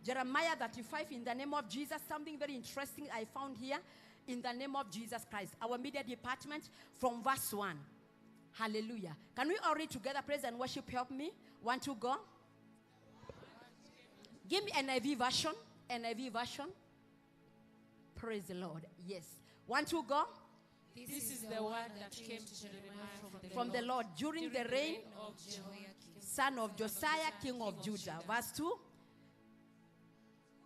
Jeremiah 35 in the name of Jesus. Something very interesting I found here in the name of Jesus Christ. Our media department from verse 1. Hallelujah. Can we all read together? Praise and worship. Help me. 1, 2, go. Give me NIV version. NIV version. Praise the Lord. Yes. 1, 2, go. This is the word that came to Jeremiah from the Lord during the reign of Jehoiakim, son of Josiah, king of Judah. Verse 2.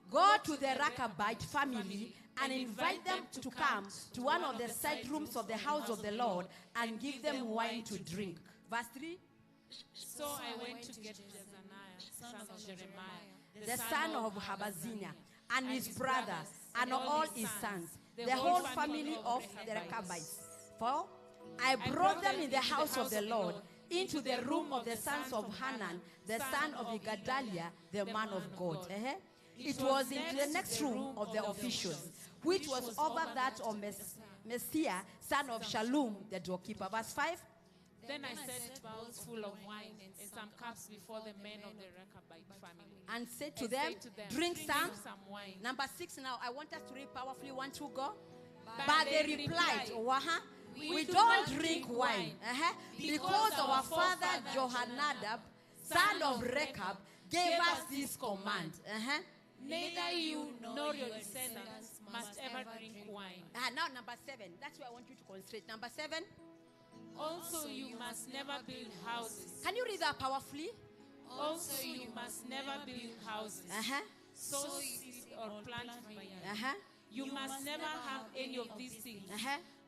Go to the Rechabite family and invite them to come to one of the side rooms of the house of the Lord and give them wine to drink. Verse 3. So I went to get Jezaniah, son of Jeremiah, the son of Habaziah, and his brother, and all his sons, the whole family of the Rechabites. 4. I brought them in the house of the Lord, into the room of the sons of Hanan, the son of Igdaliah, the man of God. It was in the next room of the officials, which was over that of Messiah, son of Shallum, the doorkeeper. Verse 5. Then I set bowls full of wine and some cups before the men of the Rechabite family. And said to them, drink some wine. Number 6 now, I want us to read powerfully. 1, 2, go. But they replied, we don't drink wine, because our father Jehonadab, son of Rechab, gave us this command. Neither you nor your descendants must ever drink wine. Now number 7. That's where I want you to concentrate. Number 7. Also, you must never build houses. Can you read that powerfully? Also, you must never build houses, sow seeds or plant vineyards. You must never have any of these things,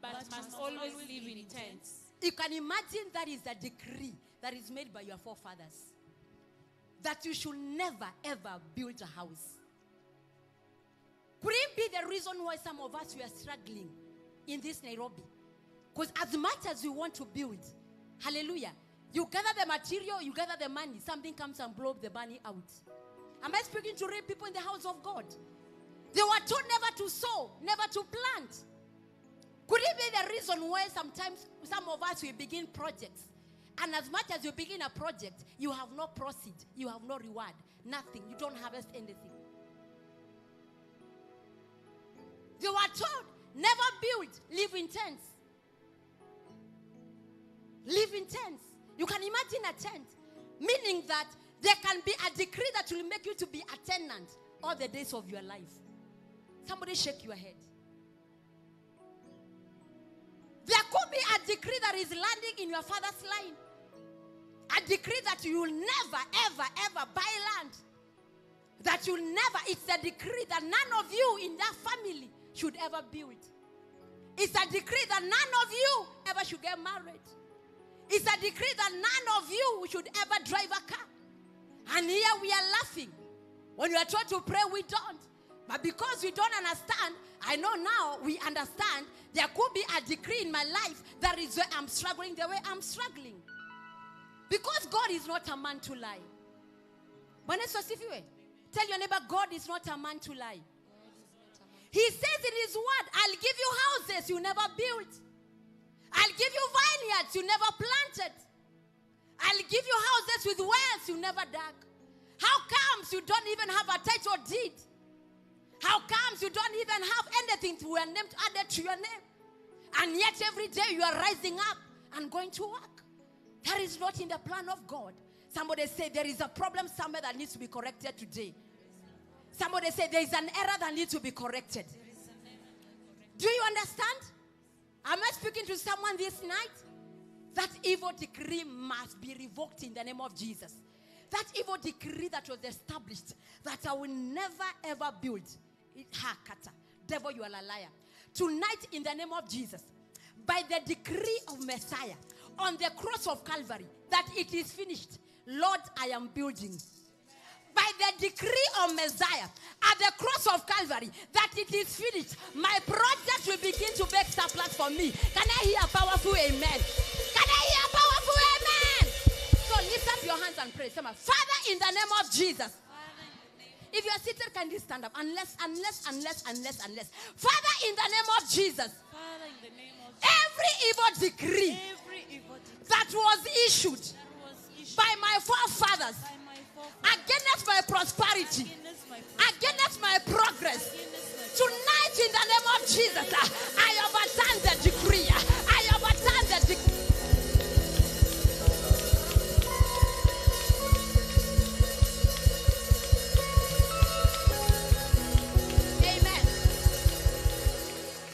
but must always live in tents. You can imagine that is a decree that is made by your forefathers, that you should never ever build a house. Could it be the reason why some of us we are struggling in this Nairobi? Because as much as you want to build, hallelujah, you gather the material, you gather the money, something comes and blows the money out. Am I speaking to real people in the house of God? They were told never to sow, never to plant. Could it be the reason why sometimes some of us we begin projects, and as much as you begin a project, you have no proceed, you have no reward, nothing, you don't harvest anything. They were told, never build, live in tents. Live in tents. You can imagine a tent, meaning that there can be a decree that will make you to be a tenant all the days of your life. Somebody shake your head. There could be a decree that is landing in your father's line. A decree that you will never, ever, ever buy land. That you'll never, it's a decree that none of you in that family should ever build. It's a decree that none of you ever should get married. It's a decree that none of you should ever drive a car. And here we are laughing. When we are told to pray, we don't. But because we don't understand, I know now we understand there could be a decree in my life that is where I'm struggling the way I'm struggling. Because God is not a man to lie. Tell your neighbor, God is not a man to lie. He says in his word, I'll give you houses you never built. I'll give you vineyards you never planted. I'll give you houses with wells you never dug. How comes you don't even have a title deed? How comes you don't even have anything to your name added to your name? And yet every day you are rising up and going to work. That is not in the plan of God. Somebody say there is a problem somewhere that needs to be corrected today. Somebody say there is an error that needs to be corrected. Do you understand? Am I speaking to someone this night? That evil decree must be revoked in the name of Jesus. That evil decree that was established, that I will never ever build. Devil, you are a liar. Tonight, in the name of Jesus, by the decree of Messiah, on the cross of Calvary, that it is finished. Lord, I am building. By the decree of Messiah, at the cross of Calvary, that it is finished, my project will begin to make surplus for me. Can I hear a powerful amen? Can I hear a powerful amen? So lift up your hands and pray. Father, in the name of Jesus. If you are seated, can you stand up? Unless. Father, in the name of Jesus. Father, in the name of Jesus. Every evil decree that was issued by my forefathers against my prosperity, against my progress, tonight in the name of Jesus, I overturn the decree. I overturn the decree. Amen.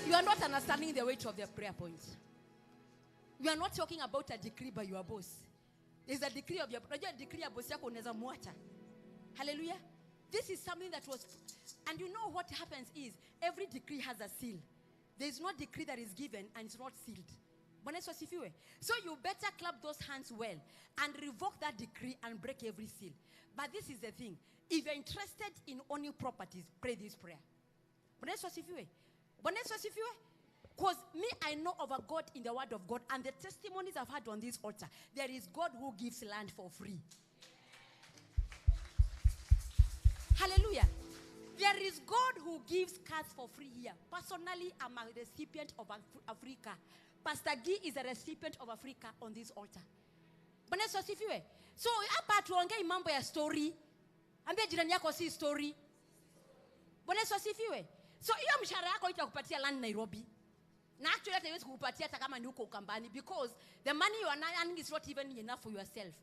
You are not understanding the weight of the prayer points. You are not talking about a decree by your boss. There's a decree of your decree ya boss yako unaweza muacha. Hallelujah. This is something that was, and you know what happens is every decree has a seal. There is no decree that is given and it's not sealed. So you better clap those hands well and revoke that decree and break every seal. But this is the thing. If you're interested in owning properties, pray this prayer. Because me, I know of a God in the word of God and the testimonies I've had on this altar. There is God who gives land for free. Hallelujah. There is God who gives cars for free here. Personally, I'm a recipient of a free car. Pastor Guy is a recipient of a free car on this altar. So, hapa tuongei mambo ya story. Ambia jirani yako si story. So, hiyo mshahara yako itakupatia land Nairobi. Na actually hata haiwezi kukupatia hata kama ni huko Ukambani, because the money you are earning is not even enough for yourself.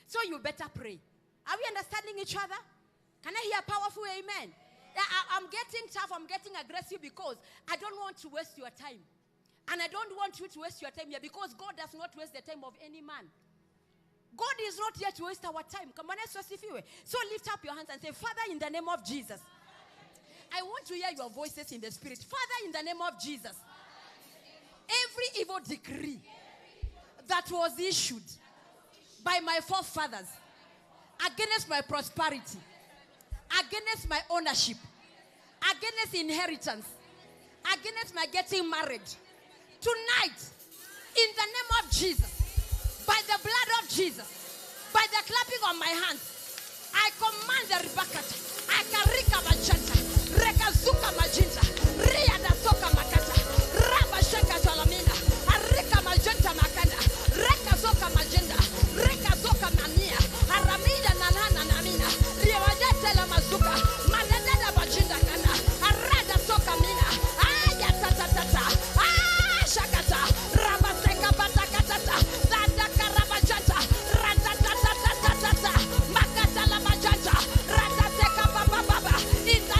So you better pray. Are we understanding each other? Can I hear a powerful amen? I'm getting tough, I'm getting aggressive because I don't want to waste your time. And I don't want you to waste your time here, because God does not waste the time of any man. God is not here to waste our time. Come on, so lift up your hands and say, Father, in the name of Jesus. I want to hear your voices in the spirit. Father, in the name of Jesus, every evil decree that was issued by my forefathers against my prosperity, against my ownership, against inheritance, against my getting married, tonight, in the name of Jesus, by the blood of Jesus, by the clapping of my hands, I command the ribakata, akarika bachata, rekazuka majinta, riada soka makata, rabashaka talamina, arika majenta makanda, rekazoka majenda, rekazoka mania, aramida nanana namina, riwajete la mazuka, madadada bajinda kana, arada soka mina, aya tata, ah shakata, rabaseka batakatata, dadaka rabajanta, ratatatata, makata la majanta, rataseka baba baba, in the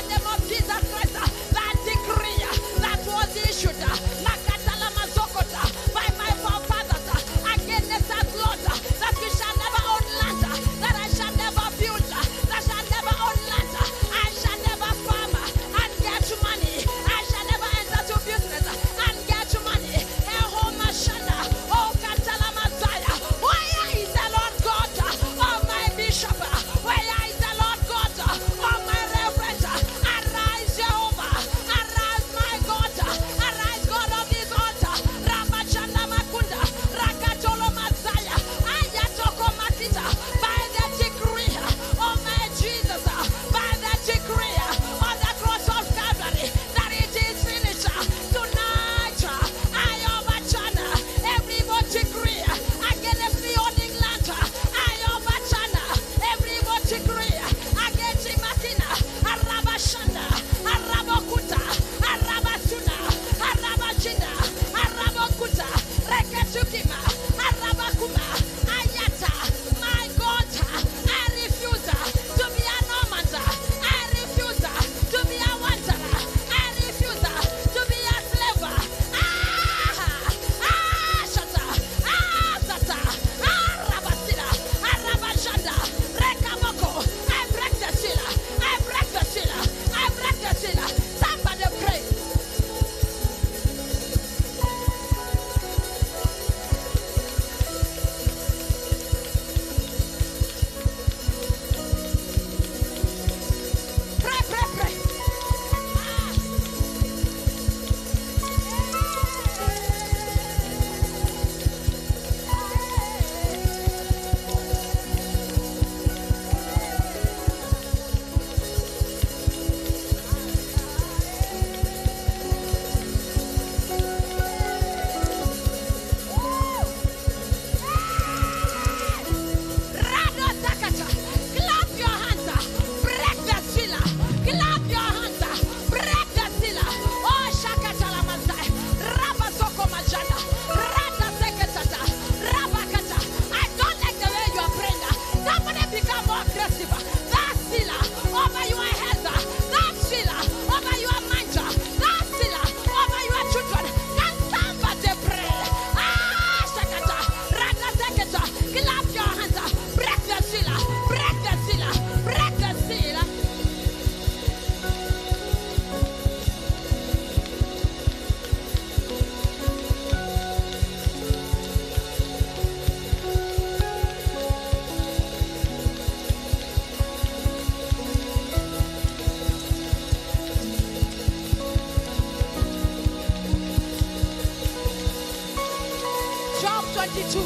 22.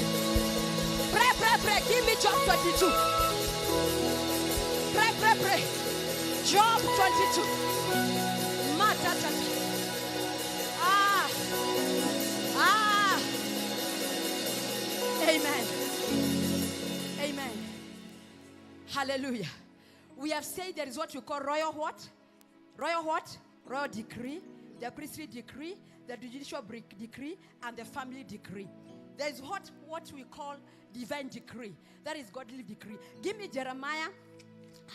Pray, pray, pray. Give me Job 22. Pray, pray, pray. Job 22. Matata. Ah. Ah. Amen. Amen. Hallelujah. We have said there is what you call royal what? Royal what? Royal decree, the priestly decree, the judicial decree, and the family decree. There is what we call divine decree. That is godly decree. Give me Jeremiah.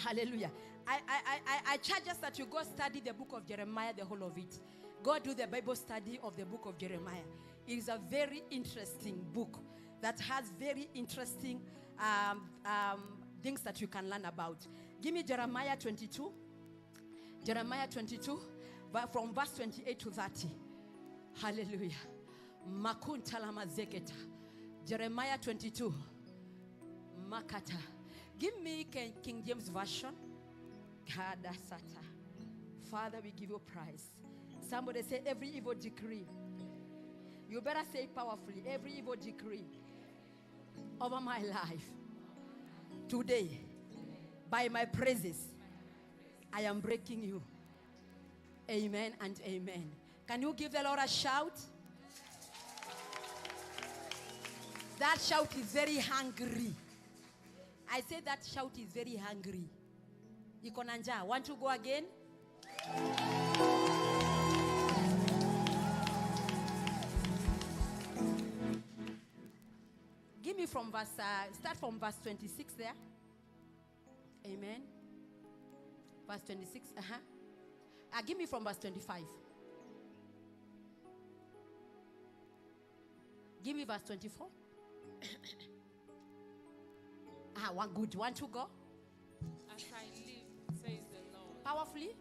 Hallelujah. I charge us that you go study the book of Jeremiah, the whole of it. Go do the Bible study of the book of Jeremiah. It is a very interesting book that has very interesting things that you can learn about. Give me Jeremiah 22. Jeremiah 22, from verse 28 to 30. Hallelujah. Makuntalamazeketa. Jeremiah 22. Makata. Give me King James Version. Kadasata. Father, we give you praise. Somebody say every evil decree. You better say it powerfully. Every evil decree over my life today, by my praises, I am breaking you. Amen and amen. Can you give the Lord a shout? That shout is very hungry. I say that shout is very hungry. Iko na njaa. Want to go again? Give me from verse, start from verse 26 there. Amen. Verse 26. Give me from verse 25. Give me verse 24. One good. 1, 2, go. As I live, says the Lord. Powerfully.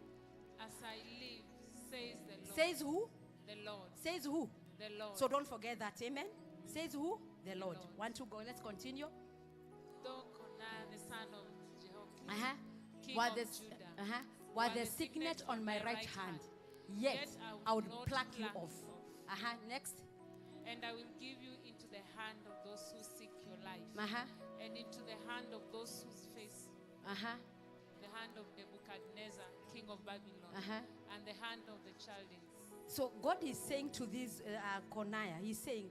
As I live, says the Lord. Says who? The Lord. Says who? The Lord. So don't forget that. Amen. Says who? The Lord. The Lord. 1, 2, go. Let's continue. Though Coniah, the son of Jehoiakim, king of Judah, were the signet on my right hand, yet I would pluck you off. Next. And I will give you into the hand of those who seek your life, and into the hand of those whose face, the hand of Nebuchadnezzar, king of Babylon, and the hand of the Chaldeans. So God is saying to this Coniah, he's saying,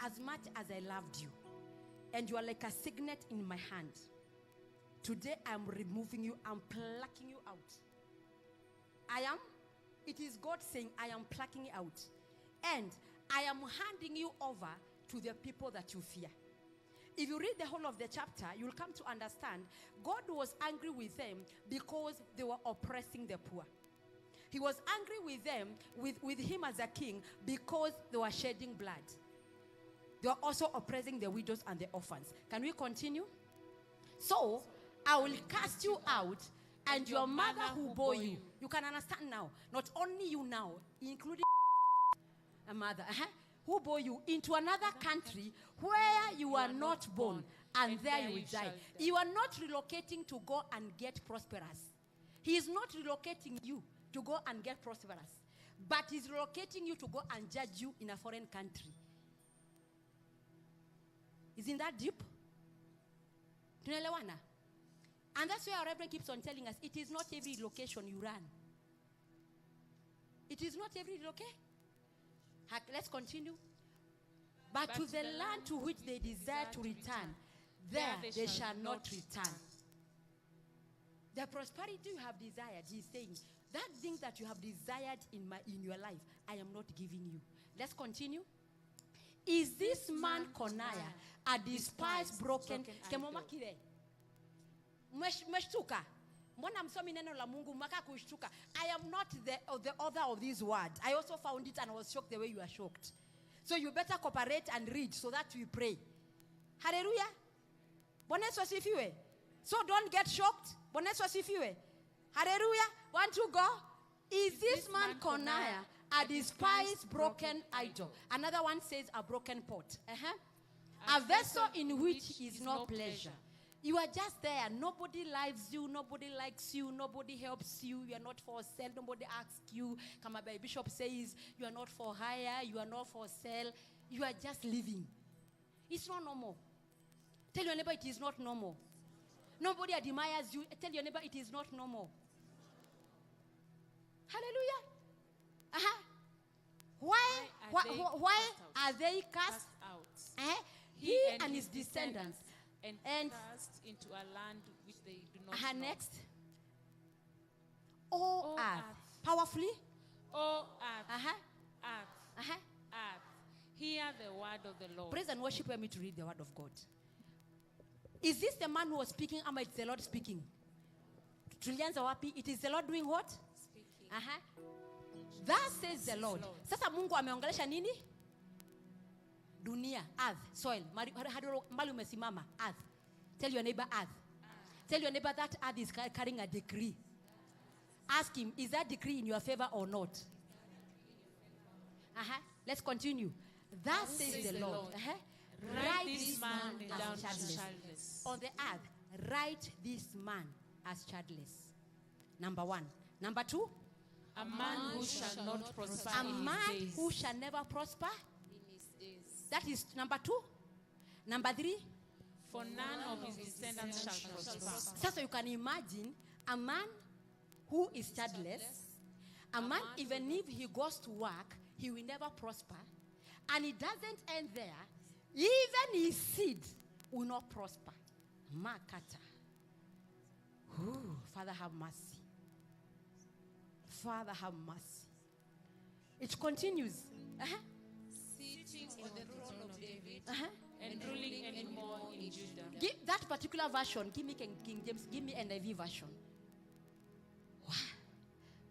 as much as I loved you, and you are like a signet in my hand, today I'm removing you, I'm plucking you out. It is God saying, I am plucking you out. And I am handing you over to the people that you fear. If you read the whole of the chapter, you'll come to understand God was angry with them because they were oppressing the poor. He was angry with them, with him as a king, because they were shedding blood. They were also oppressing the widows and the orphans. Can we continue? So, I will cast you out, and your mother who bore you. You can understand now. Not only you now, including a mother, who bore you into another country where you are not born, and there you will die. You are not relocating to go and get prosperous. He is not relocating you to go and get prosperous, but he's relocating you to go and judge you in a foreign country. Isn't that deep? Tunaelewana? And that's why our Reverend keeps on telling us, it is not every location you run. It is not every location. Let's continue. But to the land to which they desire to return, there they shall not return. The prosperity you have desired, he's saying, that thing that you have desired in your life, I am not giving you. Let's continue. Is this man Coniah a despised broken? Mmeshtuka. Mbona msomi neno la Mungu maka kushtuka. I am not the author of these words. I also found it and was shocked the way you are shocked. So you better cooperate and read so that we pray. Hallelujah. Bwana Yesu asifiwe. So don't get shocked. Bwana Yesu asifiwe. Hallelujah. Want to go? Is this man Coniah a despised broken idol? Another one says a broken pot. A vessel in which is no pleasure. You are just there. Nobody loves you. Nobody likes you. Nobody helps you. You are not for sale. Nobody asks you. Kama Bishop says, you are not for hire. You are not for sale. You are just living. It's not normal. Tell your neighbor it is not normal. Nobody admires you. Tell your neighbor it is not normal. Hallelujah. Uh-huh. Why are they cast out? He and his descendants. And cast into a land which they do not know. Next. O earth. Powerfully. O earth. Earth. Earth. Hear the word of the Lord. Praise and worship. Let me to read the word of God. Is this the man who was speaking? Ama it's the Lord speaking? Tulianza wapi? It is the Lord doing what? Speaking. Thus says the Lord. Sasa Mungu ameongelesha nini? Dunia, earth, soil. Mbali umesimama, earth. Tell your neighbor earth. Tell your neighbor that earth is carrying a decree. Ask him, is that decree in your favor or not? Let's continue. Thus says the Lord. Write this man down as childless. On the earth, write this man as childless. Number one. Number two. A man who shall not prosper. A man who shall never prosper. In his days. That is number two. Number three. For none of his descendants shall prosper. So you can imagine a man who is childless. A man, even if he goes to work, he will never prosper. And it doesn't end there. Even his seed will not prosper. Makata. Ooh, Father, have mercy. Father, have mercy. It continues. Sitting on the throne of David and ruling anymore in Judah. Give that particular version. Give me King James. Give me NIV version. Wow.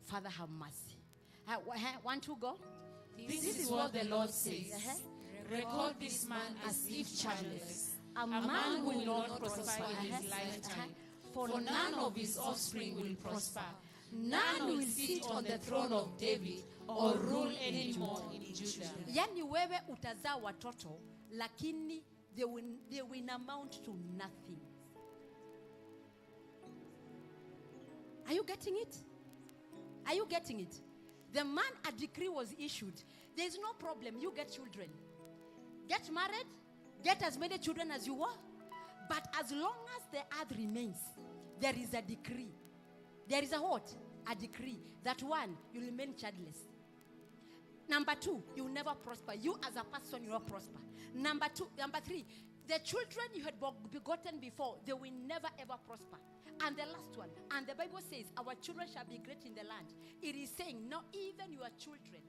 Father, have mercy. 1, 2, go. This is what the Lord says. Record this man as if childless, a man who will not prosper in his lifetime. For none of his offspring will prosper. None will sit on the throne of David or rule anymore in Judah. Yani wewe utazaa watoto, lakini they will amount to nothing. Are you getting it? Are you getting it? The man, a decree was issued. There is no problem. You get children. Get married. Get as many children as you want. But as long as the earth remains, there is a decree. There is a what? A decree. That one, you remain childless. Number two, you will never prosper. You as a person, you will not prosper. Number three, the children you had begotten before, they will never ever prosper. And the last one, and the Bible says, our children shall be great in the land. It is saying, not even your children,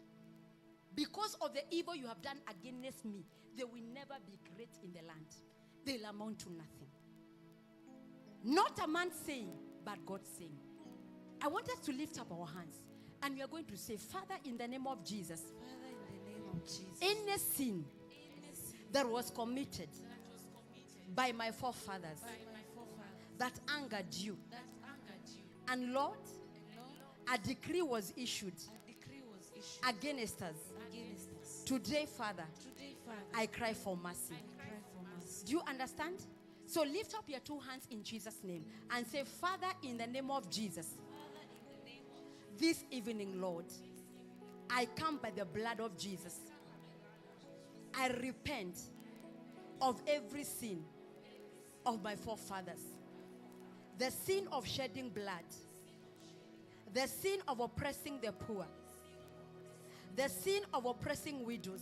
because of the evil you have done against me, they will never be great in the land. They'll amount to nothing. Not a man saying, but God saying. I want us to lift up our hands, and we are going to say, Father, in the name of Jesus, Father, in the name of Jesus, any sin that was committed by my forefathers, that angered you, and Lord, a decree was issued against us. Today, Father, I cry for mercy. Do you understand? So lift up your two hands in Jesus' name and say, Father, in the name of Jesus, this evening, Lord, I come by the blood of Jesus. I repent of every sin of my forefathers. The sin of shedding blood. The sin of oppressing the poor. The sin of oppressing widows.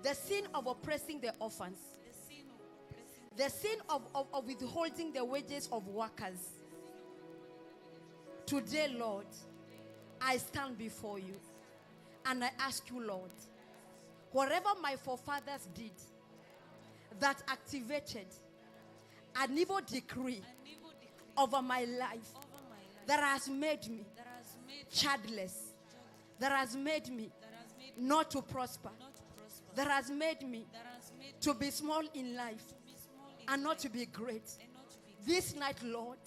The sin of oppressing the orphans. The sin of withholding the wages of workers. Today, Lord, I stand before you and I ask you, Lord, whatever my forefathers did that activated an evil decree over my life that has made me childless, that has made me not to prosper, that has made me to be small in life and not to be great. This night, Lord,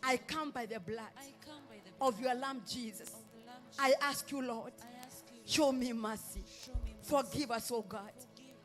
I come by the blood of your Lamb Jesus. I ask you, Lord, show me mercy. Forgive us, O God.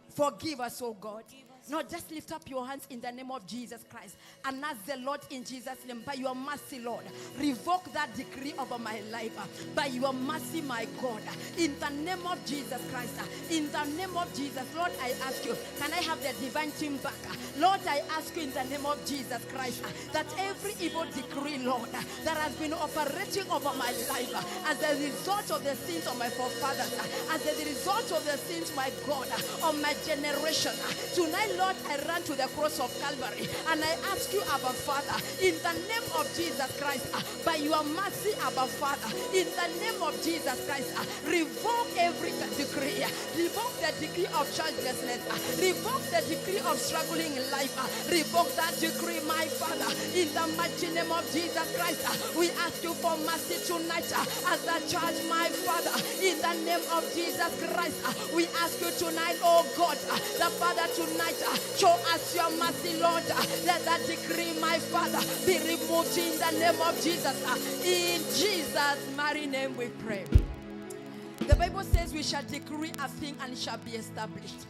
Forgive us, O God. Now just lift up your hands in the name of Jesus Christ and ask the Lord in Jesus' name, by your mercy, Lord, revoke that decree over my life. By your mercy, my God, in the name of Jesus Christ, in the name of Jesus, Lord, I ask you, can I have the divine team back? Lord, I ask you in the name of Jesus Christ that every evil decree, Lord, that has been operating over my life as a result of the sins of my forefathers, as a result of the sins, my God, of my generation, tonight, Lord, I run to the cross of Calvary and I ask you, Abba Father, in the name of Jesus Christ, by your mercy, Abba Father, in the name of Jesus Christ, revoke every decree, revoke the decree of childlessness, revoke the decree of struggling in life, revoke that decree, my Father, in the mighty name of Jesus Christ. We ask you for mercy tonight as the church, my Father, in the name of Jesus Christ. We ask you tonight, oh God, the Father, tonight, show us your mercy, Lord. Let that decree, my Father, be removed in the name of Jesus. In Jesus' mighty name we pray. The Bible says we shall decree a thing and it shall be established.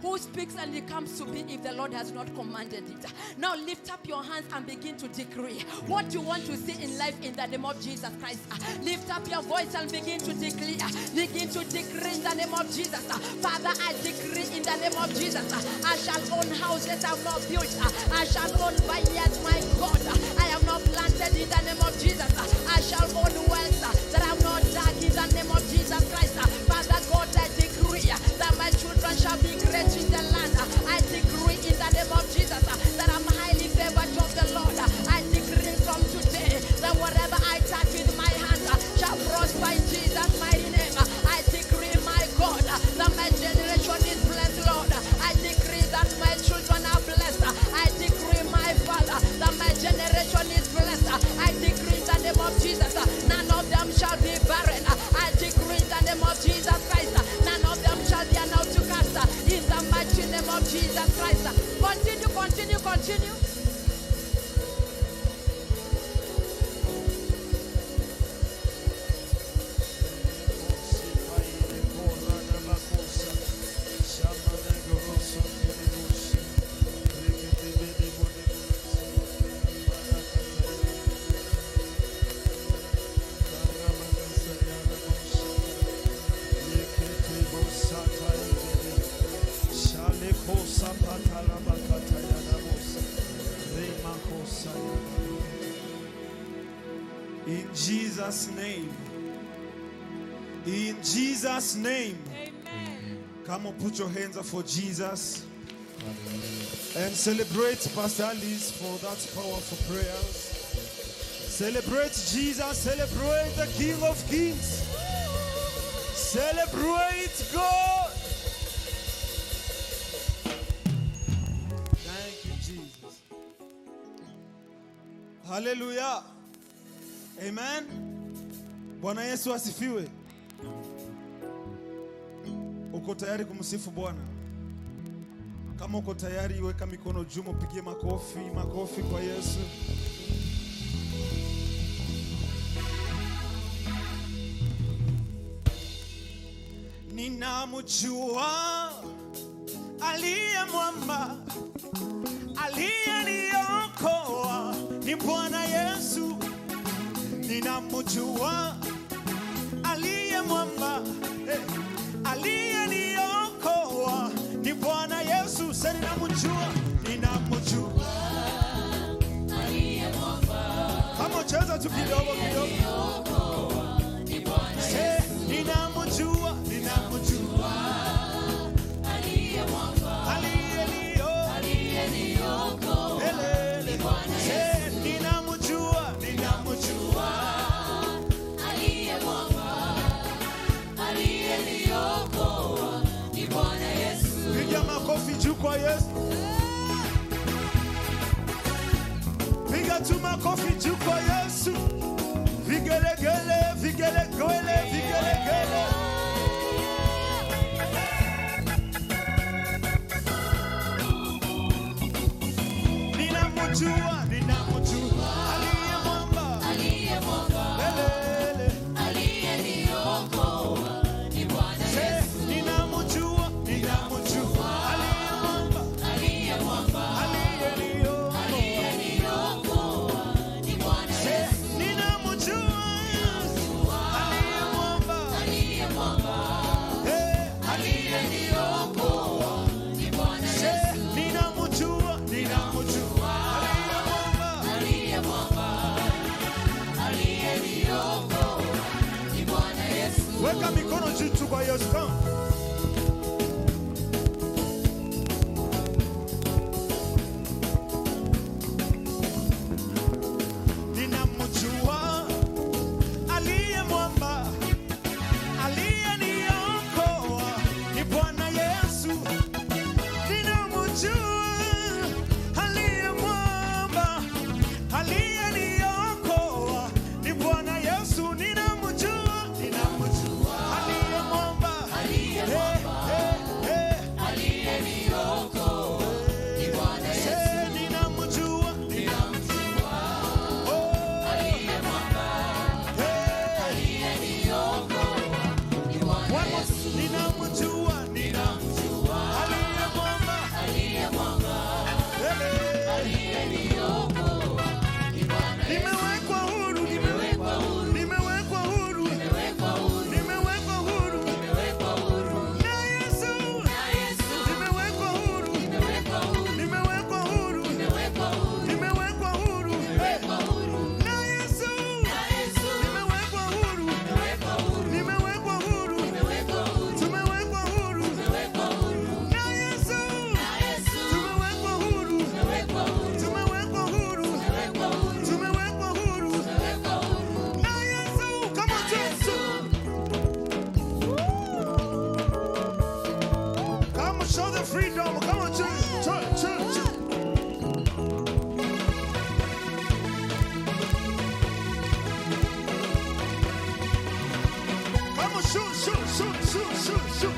Who speaks and it comes to be if the Lord has not commanded it? Now lift up your hands and begin to decree what you want to see in life in the name of Jesus Christ. Lift up your voice and begin to declare. Begin to decree in the name of Jesus. Father, I decree in the name of Jesus. I shall own houses I have not built. I shall own vineyards, my God, I have not planted in the name of Jesus. I shall own wells that I have not dug in the name of Jesus Christ. Father God, I decree that my children shall be great in the land. I decree in the name of Jesus that I'm highly favored of the Lord. I decree from today that whatever I touch with my hand shall prosper in Jesus' mighty name. I decree, my God, that my generation is blessed, Lord. I decree that my children are blessed. I decree, my Father, that my generation is blessed. I decree in the name of Jesus, none of them shall be barren. I decree in the name of Jesus Christ, none of them shall be an outcast. In the mighty name of Jesus Christ. Continue, continue, continue. In Jesus' name. In Jesus' name. Amen. Come on, put your hands up for Jesus. And celebrate Pastor Alice for that powerful prayers. Celebrate Jesus. Celebrate the King of Kings. Celebrate God. Thank you, Jesus. Hallelujah. Amen. Bwana Yesu asifiwe. Uko tayari kumsifu Bwana? Kama uko tayari, weka mikono juu, mpigie makofi, makofi kwa Yesu. Ninamjua aliye mwamba, aliyeniokoa ni Bwana Yesu. Ninamjua aliye mwamba, aliyeniokoa ni Bwana Yesu. Sasa ninamjua, ninamjua aliye mwamba, Kama cheza tu kidogo kidogo. ni Bwana Say, ninamjua, ninamjua aliye mwamba, aliyeniokoa Elele. Say, ninamjua, ninamjua aliye mwamba, aliyeniokoa ni Bwana Yesu. Piga makofi juu kwa Yesu. Piga tu makofi juu kwa Yesu. Vigelegele, vigelegele, vigelegele. Ninamjua, ninamjua aliye mwamba, Aliye mwamba, Elele. aliyeniokoa ni Bwana Say, Yesu. ninamjua, ninamjua aliye mwamba, Aliye Weka mikono juu tu kwa Yesu. Come. Ninamjua aliye mwamba, aliyeniokoa ni Bwana Yesu. Ninamjua aliye mwamba, aliyeniokoa ni Bwana Yesu. Ninamjua, ninamjua aliye mwamba, aliyeniokoa ni Bwana Yesu. Ninamjua, ninamjua aliye mwamba, aliyeniokoa ni Bwana Yesu. Ninamjua, ninamjua aliye mwamba, aliye mwamba, aliyeniokoa ni Bwana Yesu. Nimewekwa huru, nimewekwa huru, nimewekwa huru, nimewekwa huru, nimewekwa huru, nimewekwa huru na Yesu, na Yesu. Nimewekwa huru, nimewekwa huru, nimewekwa huru, nimewekwa huru, nimewekwa huru, nimewekwa huru na Yesu, na Yesu. Nimewekwa huru, nimewekwa huru, nimewekwa huru, nimewekwa huru, tumewekwa huru, nimewekwa huru na Yesu, na Yesu. Tumewekwa huru, nimewekwa huru, tumewekwa huru, nimewekwa huru, tumewekwa huru, nimewekwa huru na Yesu. Come on, Yesu. Come on, show the freedom. Come on, church, church, church. Come on, shoot, shoot, shoot, shoot, shoot, shoot.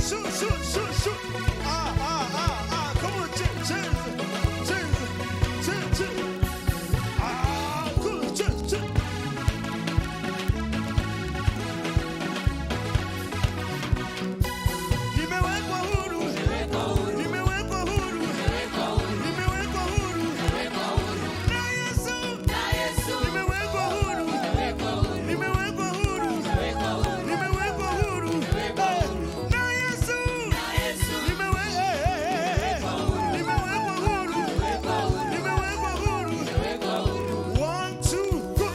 Shoot, shoot, shoot, shoot. Ah, ah, ah, ah. Come on, change, change, change, change, change. Ah, cool, change, change. Nimewekwa huru. Nimewekwa huru. Nimewekwa huru. Na Yesu. Nimewekwa huru. Nimewekwa huru. Nimewekwa huru. Eh, na Yesu. Eh, eh, eh, eh. Nimewekwa huru. Nimewekwa huru. One, two, go.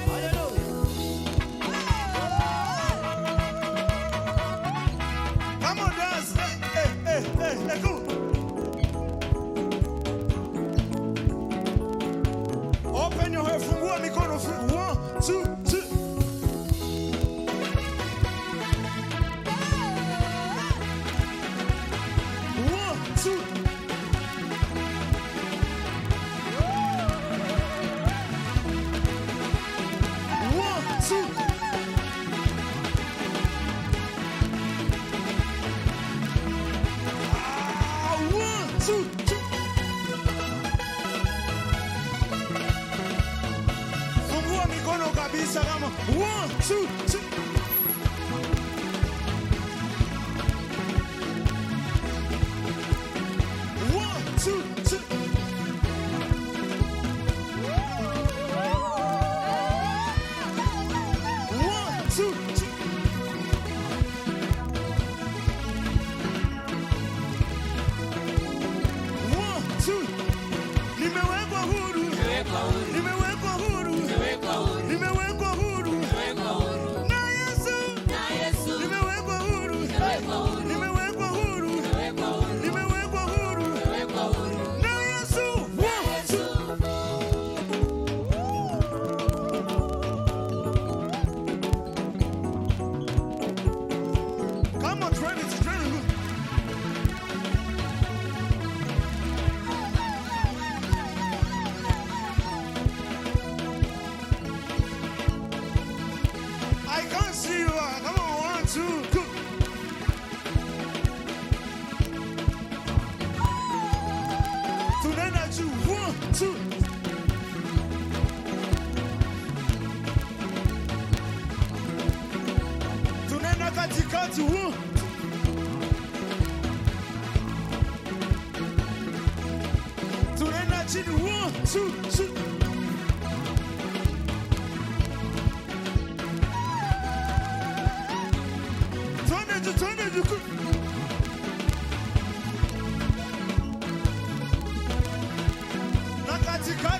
Come on, dance. Eh, eh, eh, eh, eh, go. Open your hand, fungua mikono. One, two, three. One, two. One, two. Ah, one, two, two. Fungua mikono kabisa kama one, two, two. One, two, two. One, two, two. One, two. Nimewekwa huru. Nimewekwa huru. Nimewekwa huru. Na Yesu. Nimewekwa huru. Nimewekwa huru. Nimewekwa huru. Na Yesu. One, two. Come on, Travis, Travis. I can't see you. Come on, one, two, go. Tunaenda juu. One, two. Tunaenda katikati. One, two. Tunaenda chini. One, two, two. Twende juu, twende juu. Na katikati.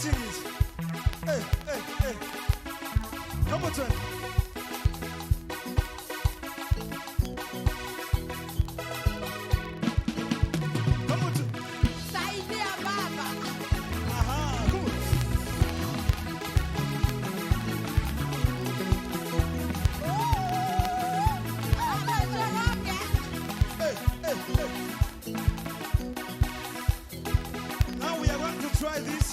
catching it? Hey, hey, hey. Come on, twin. Come on, twin. Saidia baba. Aha, come on. Baba Njoroge. Hey, hey, hey. Now we are going to try this.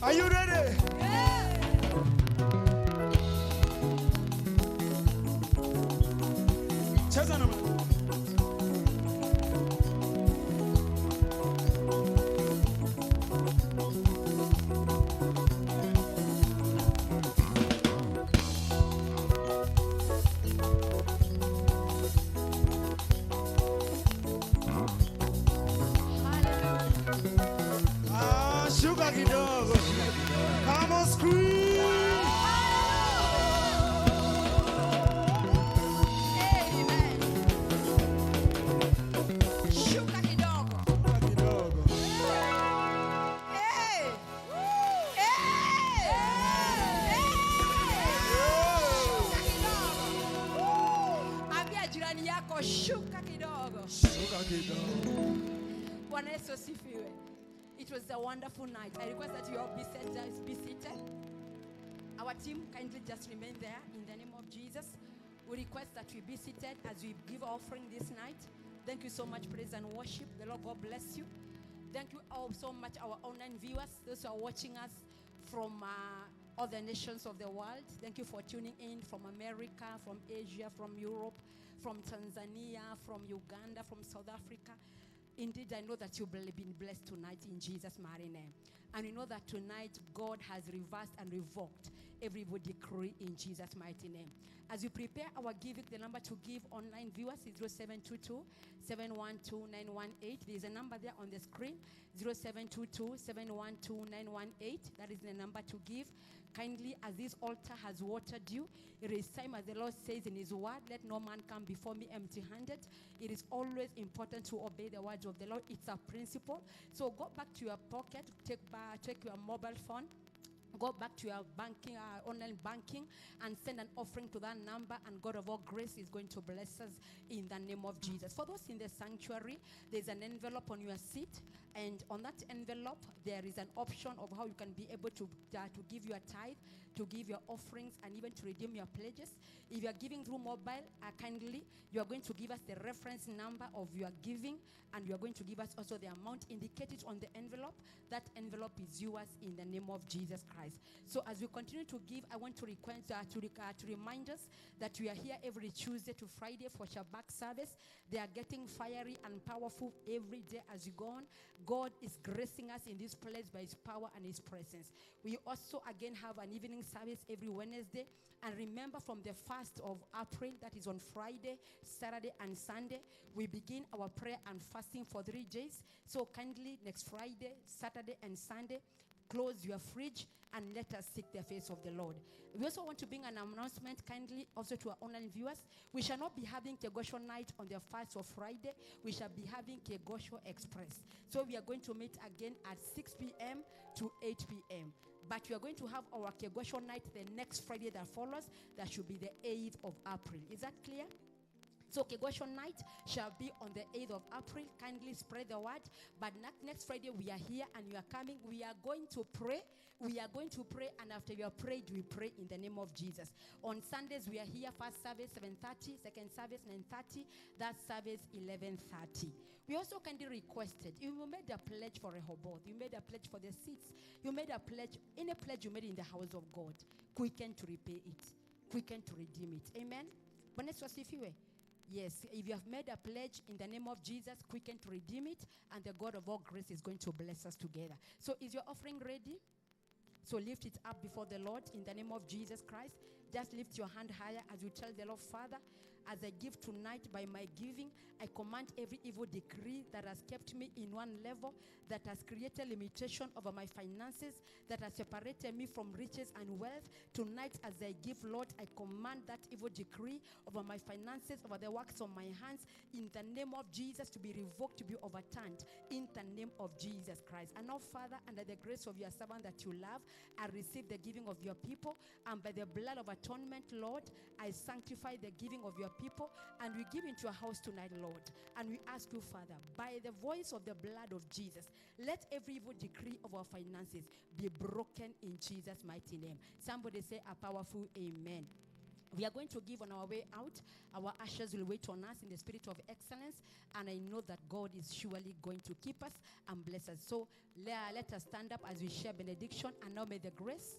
Are you ready? Cheza na mimi. Ah, shuka kidogo. Come on, scream. Amen. Shuka kidogo. Shuka kidogo. Hey. Hey. Hey. Shuka kidogo. Ambia jirani yako shuka kidogo. Shuka kidogo. Bwana Yesu asifiwe. It was a wonderful night. I request that you all be seated. Be seated. Our team kindly just remain there in the name of Jesus. We request that we be seated as we give offering this night. Thank you so much, praise and worship. The Lord God bless you. Thank you all so much, our online viewers, those who are watching us from other nations of the world. Thank you for tuning in from America, from Asia, from Europe, from Tanzania, from Uganda, from South Africa. Indeed, I know that you've been blessed tonight in Jesus' mighty name. And we know that tonight God has reversed and revoked every evil decree in Jesus' mighty name. As we prepare our giving, the number to give online viewers is 0722 712 918. There's a number there on the screen, 0722 712 918. That is the number to give. Kindly, as this altar has watered you, it is time, as the Lord says in his word, let no man come before me empty-handed. It is always important to obey the words of the Lord. It's a principle. So go back to your pocket, take your mobile phone, go back to your banking, online banking, and send an offering to that number, and God of all grace is going to bless us in the name of Jesus. For those in the sanctuary, there's an envelope on your seat, and on that envelope, there is an option of how you can be able to give your tithe, to give your offerings, and even to redeem your pledges. If you are giving through mobile, kindly, you are going to give us the reference number of your giving, and you are going to give us also the amount indicated on the envelope. That envelope is yours in the name of Jesus Christ. So as we continue to give, I want to request to remind us that we are here every Tuesday to Friday for Shabbat service. They are getting fiery and powerful every day as you go on. God is gracing us in this place by his power and his presence. We also again have an evening service every Wednesday. And remember, from the 1st of April, that is on Friday, Saturday, and Sunday, we begin our prayer and fasting for 3 days. So kindly, next Friday, Saturday, and Sunday, close your fridge and let us seek the face of the Lord. We also want to bring an announcement kindly also to our online viewers. We shall not be having Kegosho night on the 1st of Friday. We shall be having Kegosho Express. So we are going to meet again at 6 p.m. to 8 p.m. But we are going to have our Kegosho night the next Friday that follows. That should be the 8th of April. Is that clear? So Kegosho night shall be on the 8th of April. Kindly spread the word. But next Friday we are here and you are coming. We are going to pray. We are going to pray, and after you are prayed, we pray in the name of Jesus. On Sundays, we are here, first service, 7:30, second service, 9:30, that service, 11:30. We also kindly requested, you made a pledge for Rehoboth, you made a pledge for the seats, you made a pledge, any pledge you made in the house of God, quicken to repay it, quicken to redeem it. Amen? Bwana Yesu asifiwe. Yes, if you have made a pledge in the name of Jesus, quicken to redeem it, and the God of all grace is going to bless us together. So is your offering ready? So lift it up before the Lord in the name of Jesus Christ. Just lift your hand higher as you tell the Lord, Father, As I give tonight by my giving, I command every evil decree that has kept me in one level, that has created limitation over my finances, that has separated me from riches and wealth. Tonight, as I give, Lord, I command that evil decree over my finances, over the works of my hands, in the name of Jesus, to be revoked, to be overturned, in the name of Jesus Christ. And now, Father, under the grace of your servant that you love, I receive the giving of your people, and by the blood of atonement, Lord, I sanctify the giving of your people, and we give into your house tonight, Lord. And we ask you, Father, by the voice of the blood of Jesus, let every evil decree of our finances be broken in Jesus' mighty name. Somebody say a powerful amen. We are going to give on our way out. Our ushers will wait on us in the spirit of excellence. And I know that God is surely going to keep us and bless us. So let us stand up as we share benediction. And now may the grace.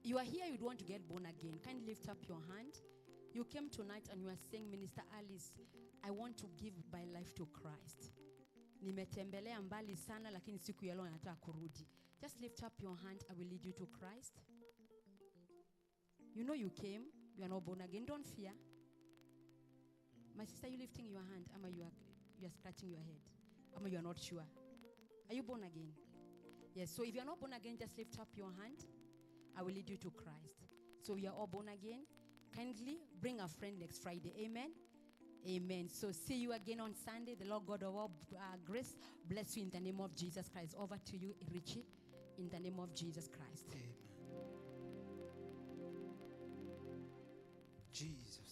You are here, you'd want to get born again. Kindly lift up your hand. You came tonight and you are saying, Minister Alice, I want to give my life to Christ. Nimetembelea mbali sana lakini siku ya leo nataka kurudi. Just lift up your hand. I will lead you to Christ. You know you came. You are not born again. Don't fear. My sister, you lifting your hand. Ama you are scratching your head. Ama you are not sure. Are you born again? Yes. So if you are not born again, just lift up your hand. I will lead you to Christ. So we are all born again. Kindly bring a friend next Friday. Amen. Amen. So see you again on Sunday. The Lord God of all grace bless you in the name of Jesus Christ. Over to you, Richie, in the name of Jesus Christ. Amen. Jesus.